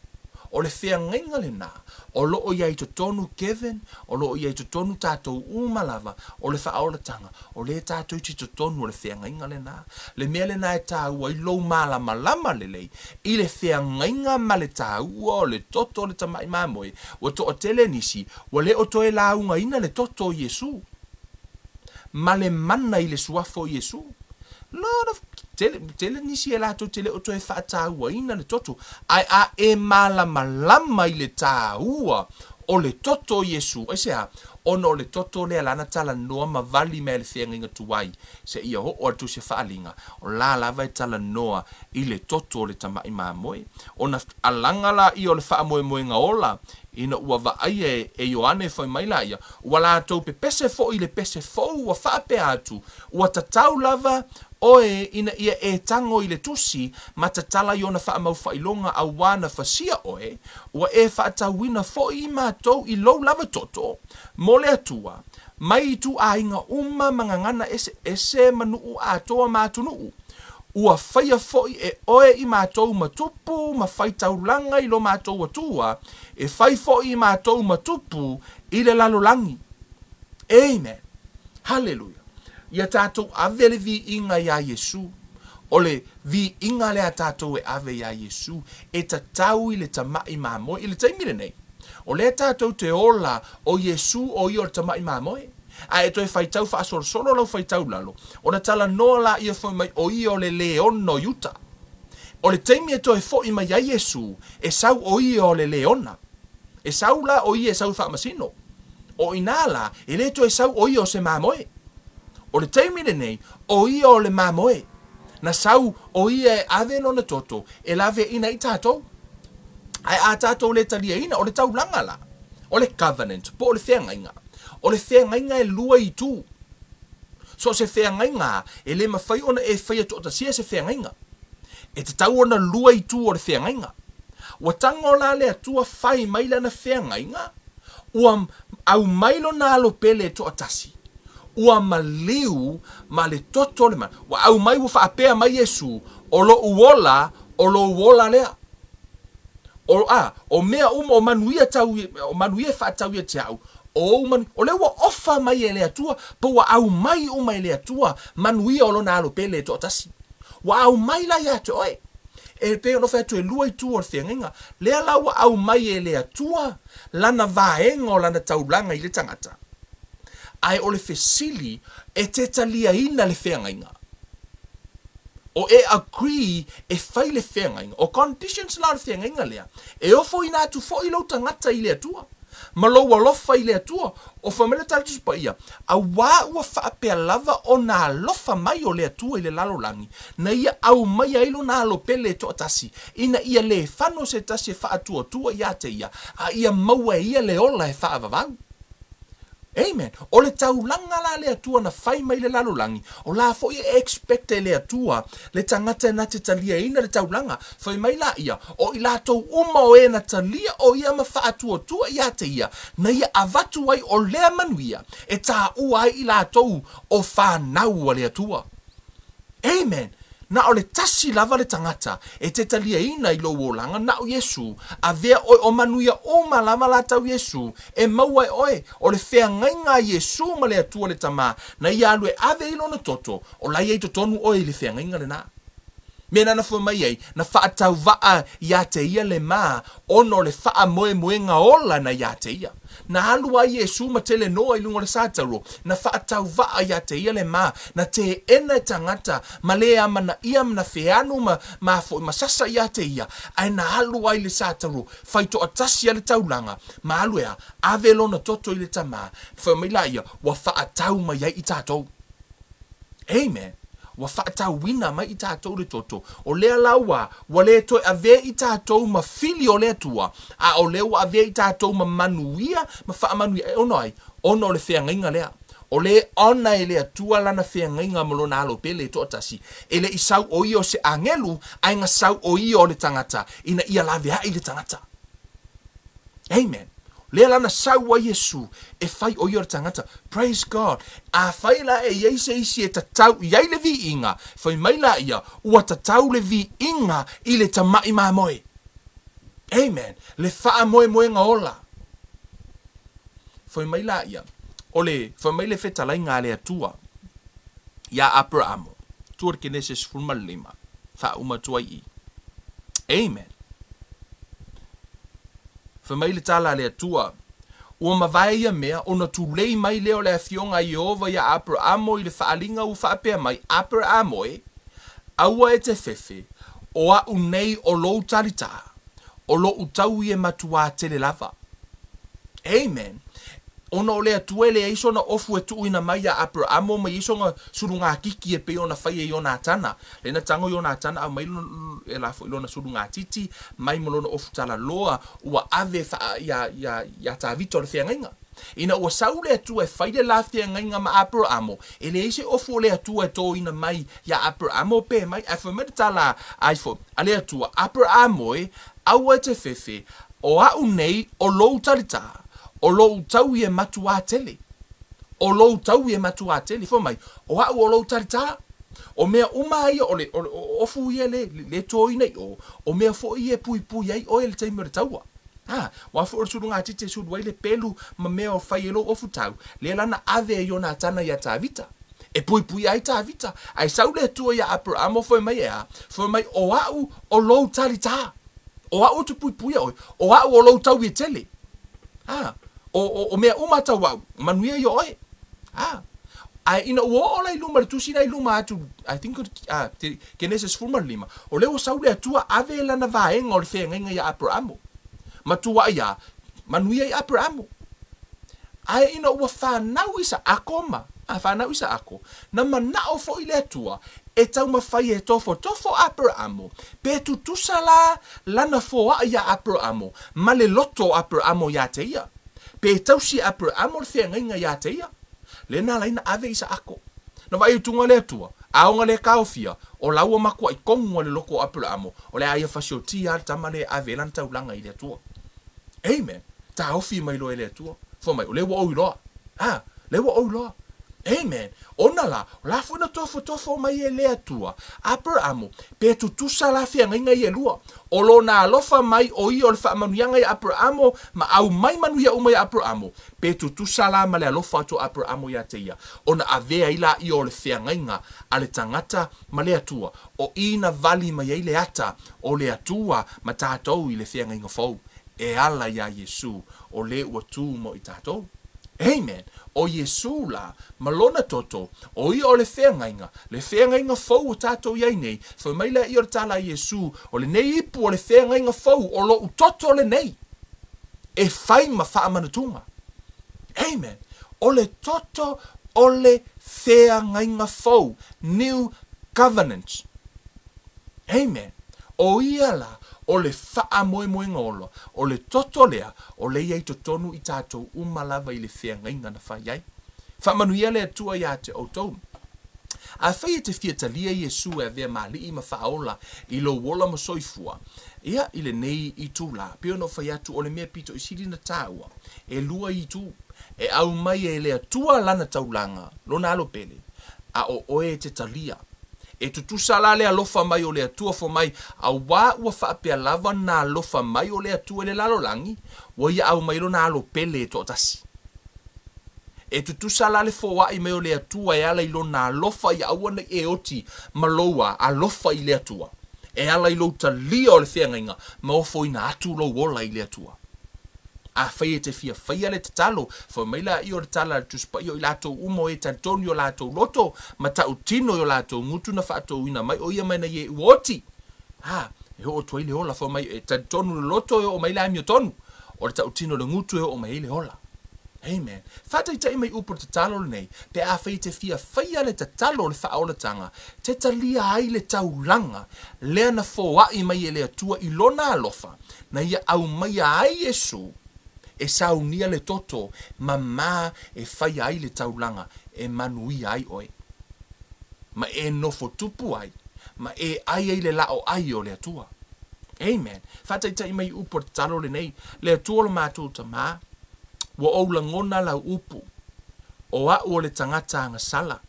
o le feagaiga lena o lo o i ai i totonu Kevin, o lo o i ai i totonu tatou uma lava, o le faaolataga, o lea tatou te i totonu o le feagaiga lena. Le mea lena e taua ai lou malamalama lelei i le feagaiga ma le taua o le toto o le tamai mamoe, ua toatele nisi ua le o toe laugaina le toto o Iesu. ma le mana i le suafa o Iesu. Lot of, tele, tele nisi e latou te le o toe faatauaina le toto, ae a e malamalama i le taua o le toto o Iesu, aisea? Ona o le toto lea lana talanoa ma vali mai le feagaiga tuai, seia oo atu se faaaliga, o la lava e talanoa i le toto o le tamai mamoe. Ona alaga laia o le faamoemoega ola, ina ua vaaia e Ioane fai mai laia, Ua latou pepese foi i le pese fou ua faapea atu, Ua tatau lava oe ina ia e tago i le tusi ma tatala i ona faamaufailoga auā na fasia oe, ua e faatauina foi i matou i lou lava toto, mo le Atua, mai ituaiga uma ma gagana eseese ma nuu atoa ma atunuu. Ua faia foi e oe i matou ma tupu ma fai taulaga i lo matou Atua, e fai foi i matou ma tupu i le lalolagi. Amen. Haleluia. Ia tatou ave le viiga iā Iesu. O le viiga lea a tatou e ave iā Iesu, e tatau i le tamai mamoe. I le taimi lenei, o lea tatou te ola o Iesu o ia o le tamai mamoe. A e toe faitau faasolosolo lau faitau lalo, ona talanoa laia foi mai o ia o le leona o Iuta. O le taimi e toe foi mai ai Iesu, e sau o ia o le leona. E sau la o ia e sau e faamasino. O inā la, e le toe sau o ia o se mamoe. O le taimi lenei, o ia o le mamoe. Na sau o ia e ave lona toto e laveaiina ai tatou. Ae a tatou le taliaina, o le taulaga la, o le covenant, po o le feagaiga. O le feagaiga e lua itu. So o se feagaiga e le mafai ona e faia toatasia se feagaiga. E tatau ona lua itu o le feagaiga. Ua tago la le Atua fai mai lana feagaiga, ua aumai lona alo pele e toatasi, ua maliu ma le toto o le manu, ua aumai ua faapea mai Iesu, O lou ola, o lou ola lea. O, a, o mea uma, o manuia tau, o manuia e faatau ia te au, o ou manu, o lea ua ofa mai e le Atua, po ua aumai uma e le Atua manuia o lona alo pele e toatasi. Ua aumai la ia te oe. E pei ona fai atu e lua itu o le feagaiga. Lea la ua aumai e le Atua lana vaega o lana taulaga i le tagata. Ae o le fesili, e te taliaina le feagaiga? O e agree e fai le feagaiga? O conditions la o le feagaiga lea, e ofoina atu foi lou tagata i le Atua, ma lou alofa i le Atua. O fai mai le Tala Tusi Paia, Auā ua faapea lava ona alofa mai o le Atua i le lalolagi, na ia aumaia ai lona alo pele e toatasi, ina ia lē fano se tasi e faatuatua iā te ia, a ia maua e ia le ola e faavavau. Amen. O le taulaga la a le Atua na fai mai le lalolagi, o la foi e expect e le Atua le tagata na te taliaina le taulaga. Fai mai la ia, o i latou uma o e na talia o ia ma faatuatua ia te ia, na ia avatu ai o lea manuia e taua ai i latou o fanau a le Atua. Amen! Na o le tasi lava le tagata e te taliaina i lou olaga, na o Iesu. Avea oe o manuia uma lava la tau Iesu e maua e oe. O le feagaiga a Iesu ma le Atua le Tama, na ia alu e ave i lona toto, o la ia i totonu oe i le feagaiga lena. Mea nana fua mai ai, na faatauvaa ia te ia le ma, ona o le faamoemoega ola na ia te ia. Na alu ai Iesu ma telenoa i luga o le satauro, na faatauvaa ia te ia le ma, na teena e tagata, ma le amanaia ma na feanu ma ma foi ma sasa ia te ia, ae na alu ai le satauro, fai toatasi a le taulaga, ma alu e a, ave lona toto i le Tama, fai mai la ia, ua faatau mai ai i tatou. Amen. Ua faatauina mai i tatou le toto. O lea la ua, ua le toe avea i tatou ma fili o le Atua, a o lea ua avea i tatou ma manuia ma faamanuia. E ono ai? Ona o le feagaiga lea. O lea e ona e le Atua lana feagaiga ma lona alo pele e toatasi. E le i sau o ia o se agelu, ae na sau o ia o le tagata, ina ia laveai le tagata. Amen. Lea la na sau ai Iesu e fai o ia o le tagata. Praise God. Afai la e i ai se isi e tatau i ai le viiga, fai mai la ia, ua tatau le viiga i le tama'i mamoe. Amen. Le faamoemoega ola. Fai mai la ia, o le, fai mai le fetalaiga a le Atua iā Aperamo, tua le Kenese 15, faauma atu ai i. Amen. Fai mai le tala a le Atua, Ua mavae ia mea, ona tulei mai lea o le Afioga a Ieova iā Aperamo i le faaaliga ua faapea mai, Aperamo e, aua e te fefe, o aʻu nei o lou talitā, o loʻu taui e matuā tele lava. Amen. Ona o le Atua e leai sona ofu e tuuina mai iā Aperamo ma iai sona sulugākiki e pei ona faia i Ionatana. Lea na tago Ionatana aumai e la foi lona sulugatiti mai ma lona ofu talaloa ua ave faa ia ia ia Tavita o le feagaiga. Ina ua sau le Atua e fai le la feagaiga ma Aperamo, e leai se ofu o le Atua e toina mai ia Aperamo pe mai, ae fai mai le tala a ifo a le Atua, Aperamo e, aua e te fefe, o aʻu nei o lou talitā, o lou taui e matuā tele. O lou taui e matuā tele. Fai mai, o aʻu o lou talitā. O mea uma ia, o le, o le ofu ia le, le toina i o, o mea foi ia e puipui ai oe i le taimi o le taua. A, ua foi o le sulugatiti e sulu ai le pelu ma mea o fai e lou ofu tau, lea la na ave e Ionatana iā Tavita, e puipuia ai Tavita. Ae sau le Atua iā Aperamo fai mai e a? Fai mai, O aʻu o lou talitā. O aʻu ou te puipuia oe. O aʻu o lou taui e tele. A, o, o, o mea uma tau aʻu, manuia ia oe. A, ae ina ua oo la i luma le tusi la i luma atu, I think o le, Kenese 15, o lea ua sau le Atua ave lana vaega o le feagaiga iā Aperamo. Matua ai a, manuia i Aperamo. Ae ina ua fanau Isaako ma, a fanau Isaako, na manao foi le Atua e taumafai e tofotofo Aperamo, pe tutusa la lana foaa iā Aperamo ma le loto o Aperamo iā te ia. Pe tausi e Aperamo le feagaiga iā te ia. Lea na ala ai na ave Isaako. Na vaai atuga le Atua, aoga le taofia, o la ua matuai tonu lava le loto o Aperaamo, o le a ia fasiotia lava le tama lea e ave ai lana taulaga i le Atua. Amen. Taofi mai loa e le Atua, fai mai, o lea ua ou iloa. A, lea ua ou iloa. Amen. Ona la, o la foi na tofotofo mai e le Atua Aperaamo, pe tutusa la feagaiga ia e lua. O lona alofa mai o ia o le faamanuiaga ia Aperaamo ma aumai manuia uma ia Aperaamo, pe tutusa la ma le alofa atu o Aperaamo ia te ia, ona avea ai laia o le feagaiga a le tagata ma le Atua, o i na vali mai ai le ata o le Atua ma tatou i le feagaiga fou, e ala iā Iesu, o le ua tu mo i tatou. Amen! O Iesu la, ma Lona toto, o ia o le feagaiga, le feagaiga fou o tatou i ai nei, fai mai laia o le tala a Iesu, o lenei ipu o le feagaiga fou, o loʻu toto lenei, e fai ma faamanatuga. Amen! O le toto o le feagaiga fou, New Covenant. Amen! O ia la, o le faamoemoega ola, o le toto lea, o lea i ai totonu i tatou uma lava i le feagaiga na fai ai. Faamanuia le Atua iā te outou. Afai e te fia talia Iesu e avea ma Alii ma Faaola i lou ola ma soifua, ia, i lenei itulā, pei ona ou fai atu, o le mea pito i sili na tāua, e lua itu, e aumai e le Atua lana taulaga, lona alo pele, a o oe e te talia. E tutusa la le alofa mai o le Atua fo mai, auā ua faapea lava na alofa mai o le Atua i le lalolagi, ua ia aumai lona alo pele e toatasi. E tutusa la le foai mai o le Atua e ala i lona alofa ia aua nei e oti ma lou alofa i le Atua, e ala i lou talia o le feagaiga ma ofoina atu lou ola i le Atua. Afai e te fia faia le tatalo, fai mai laia o le tala a le Tusi Paia o i latou uma o e talitonu i o latou loto ma tautino i o latou gutu na faatouina mai o ia mai nei e ua oti. A, e oo atu ai le ola, fai mai e talitonu le loto e oo mai le amiotonu, o le tautino le gutu e oo mai ai le ola. Amen. Faataitai mai upu o le tatalo lenei, pe afai e te fia faia le tatalo o le faaolatanga, te talia ai le taulaga lea na foai mai e le Atua i Lona alofa, na ia aumaia ai Iesu e saunia le toto mamā e faia ai le taulaga e manuia ai oe, ma e nofo tupu ai, ma e ʻai ai le lao ʻai o le Atua. Amen. Faataitai mai upu o le tatalo lenei, Le Atua o lo matou Tamā, ua ou lagona lau upu, o aʻu o le tagata agasala.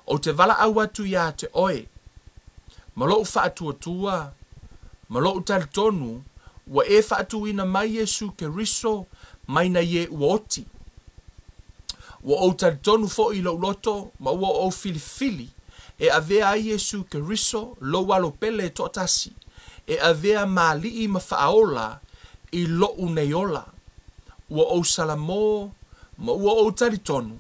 Ou te valaau atu iā te oe, Ma loʻu faatuatua, ma loʻu talitonu, ua e faatuina mai Iesu Keriso mai nai e ua oti. Ua ou talitonu foʻi i loʻu loto, ma ua ou filifili e avea ai Iesu Keriso lou alo pele e toatasi, e avea ma Alii ma Faaola i loʻu nei ola. Ua ou salamō, ma ua ou talitonu,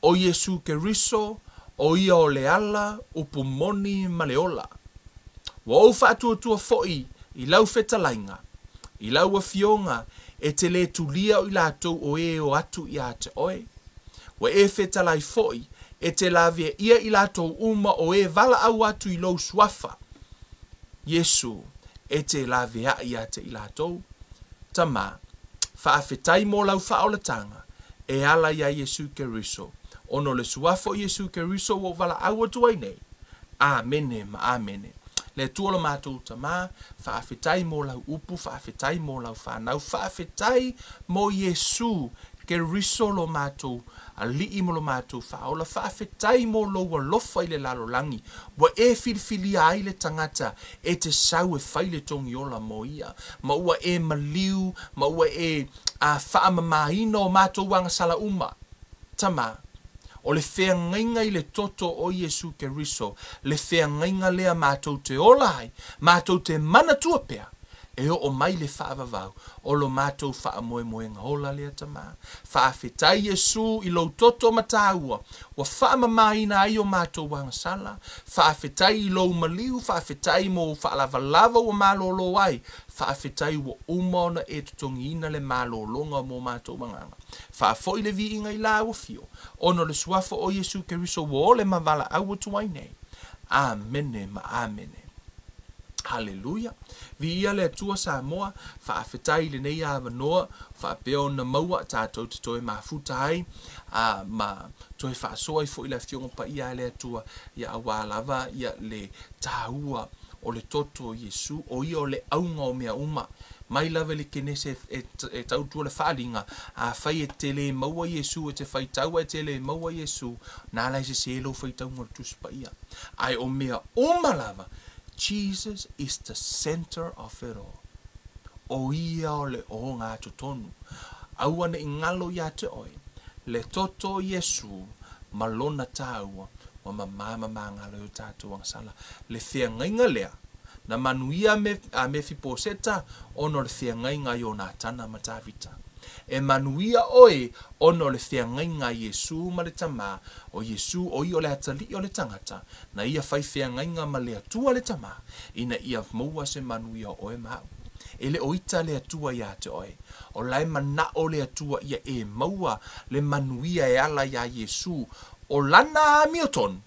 ʻo Iesu Keriso ʻo ia o le ala, upu moni ma le ola. Ua ou faatuatua foʻi i lau fetalaiga, i lau afioga e te lē tulia o i latou o e o atu iā te oe. Ua e fetalai foʻi e te lavea ʻia i latou uma o e valaau atu i lou suafa, Iesu, e te laveaʻi iā te i latou. Tamā, faafetai mo lau faaolatanga e ala iā Iesu Keriso, ona o le suafa o Iesu Keriso ua ou valaau atu ai nei. Amene ma amene. Le Atua lo matou Tamā, faafetai mo lau upu, faafetai mo lau fanau, faafetai mo Iesu Keriso lo matou Alii mo lo matou faaola, faafetai mo lou alofa i le lalolagi, ua e filifilia ai le tagata e te sau e fai le togiola mo ia, ma ua e maliu, ma ua e a faamamaina o matou agasala uma. Tama, o le feagaiga i le toto o Iesu Keriso, le feagaiga lea matou te ola ai, matou te manatua pea, e oo mai le faavavau o lo matou faamoemoega ola lea Tamā. Faafetai Iesu i lou toto mataua ua faamamaina ai o matou agasala. Faafetai i lou maliu, faafetai mo ou faalavalava ua malolo ai, faafetai ua uma ona e totogiina le malologa mo matou agaga. Faafoi le viiga i lau afio, ona o le suafa o Iesu Keriso ua ole ma valaau atu ai nei. Amene ma amene. Haleluia! Viia le Atua Samoa, faafetai i lenei avanoa faapea ona maua tatou te toe mafuta ai a ma toe faasoa ai foi le Afioga Paia a le Atua ia aua lava ia le taua o le toto o Iesu, o ia o le auga o mea uma. Mai lava i le Kenese e, e tautua le faaaliga, afai e te le maua Iesu, e te faitau ae e te le maua Iesu, na ala e sese lou faitauga o le Tusi Paia. Ae o mea uma lava, Jesus is the center of it all. O ia o le ogatotonu. Aua ne i galo ia te oe, le toto o Iesu ma lona taua ua mamā ma magalo ai o tatou agasala. Le feagaiga lea, na manuia a Mefiposeta ona o le feagaiga a Ionatana ma Tavita. E manuia oe ona o le feagaiga a Iesu ma le Tama, o Iesu o ia o le Atalii o le tagata, na ia fai feagaiga ma le Atua le Tama, ina ia maua se manuia o oe ma au. E le o ita le Atua ia te oe. O la e manao le Atua ia e maua le manuia e ala iā Iesu o lana amiotonu,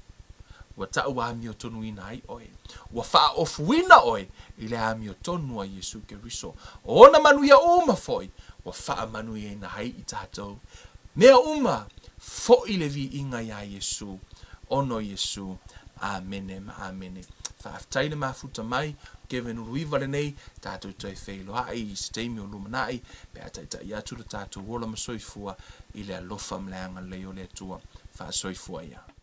ua tau amiotonuina ai oe. Ua faaofuina oe i le amiotonu a Iesu Keriso. O ona manuia uma foi ua faamanuiaina ai i tatou. Mea uma, foi le viiga iā Iesu, ona o Iesu. Amene ma amene. Faafetai le mafuta mai, Kevin Uluiva lenei, tatou toe feiloai i se taimi o lumanai, pe a taitai atu lo tatou ola ma soifua i le alofa ma le agalelei o le Atua. Faasoifua ia.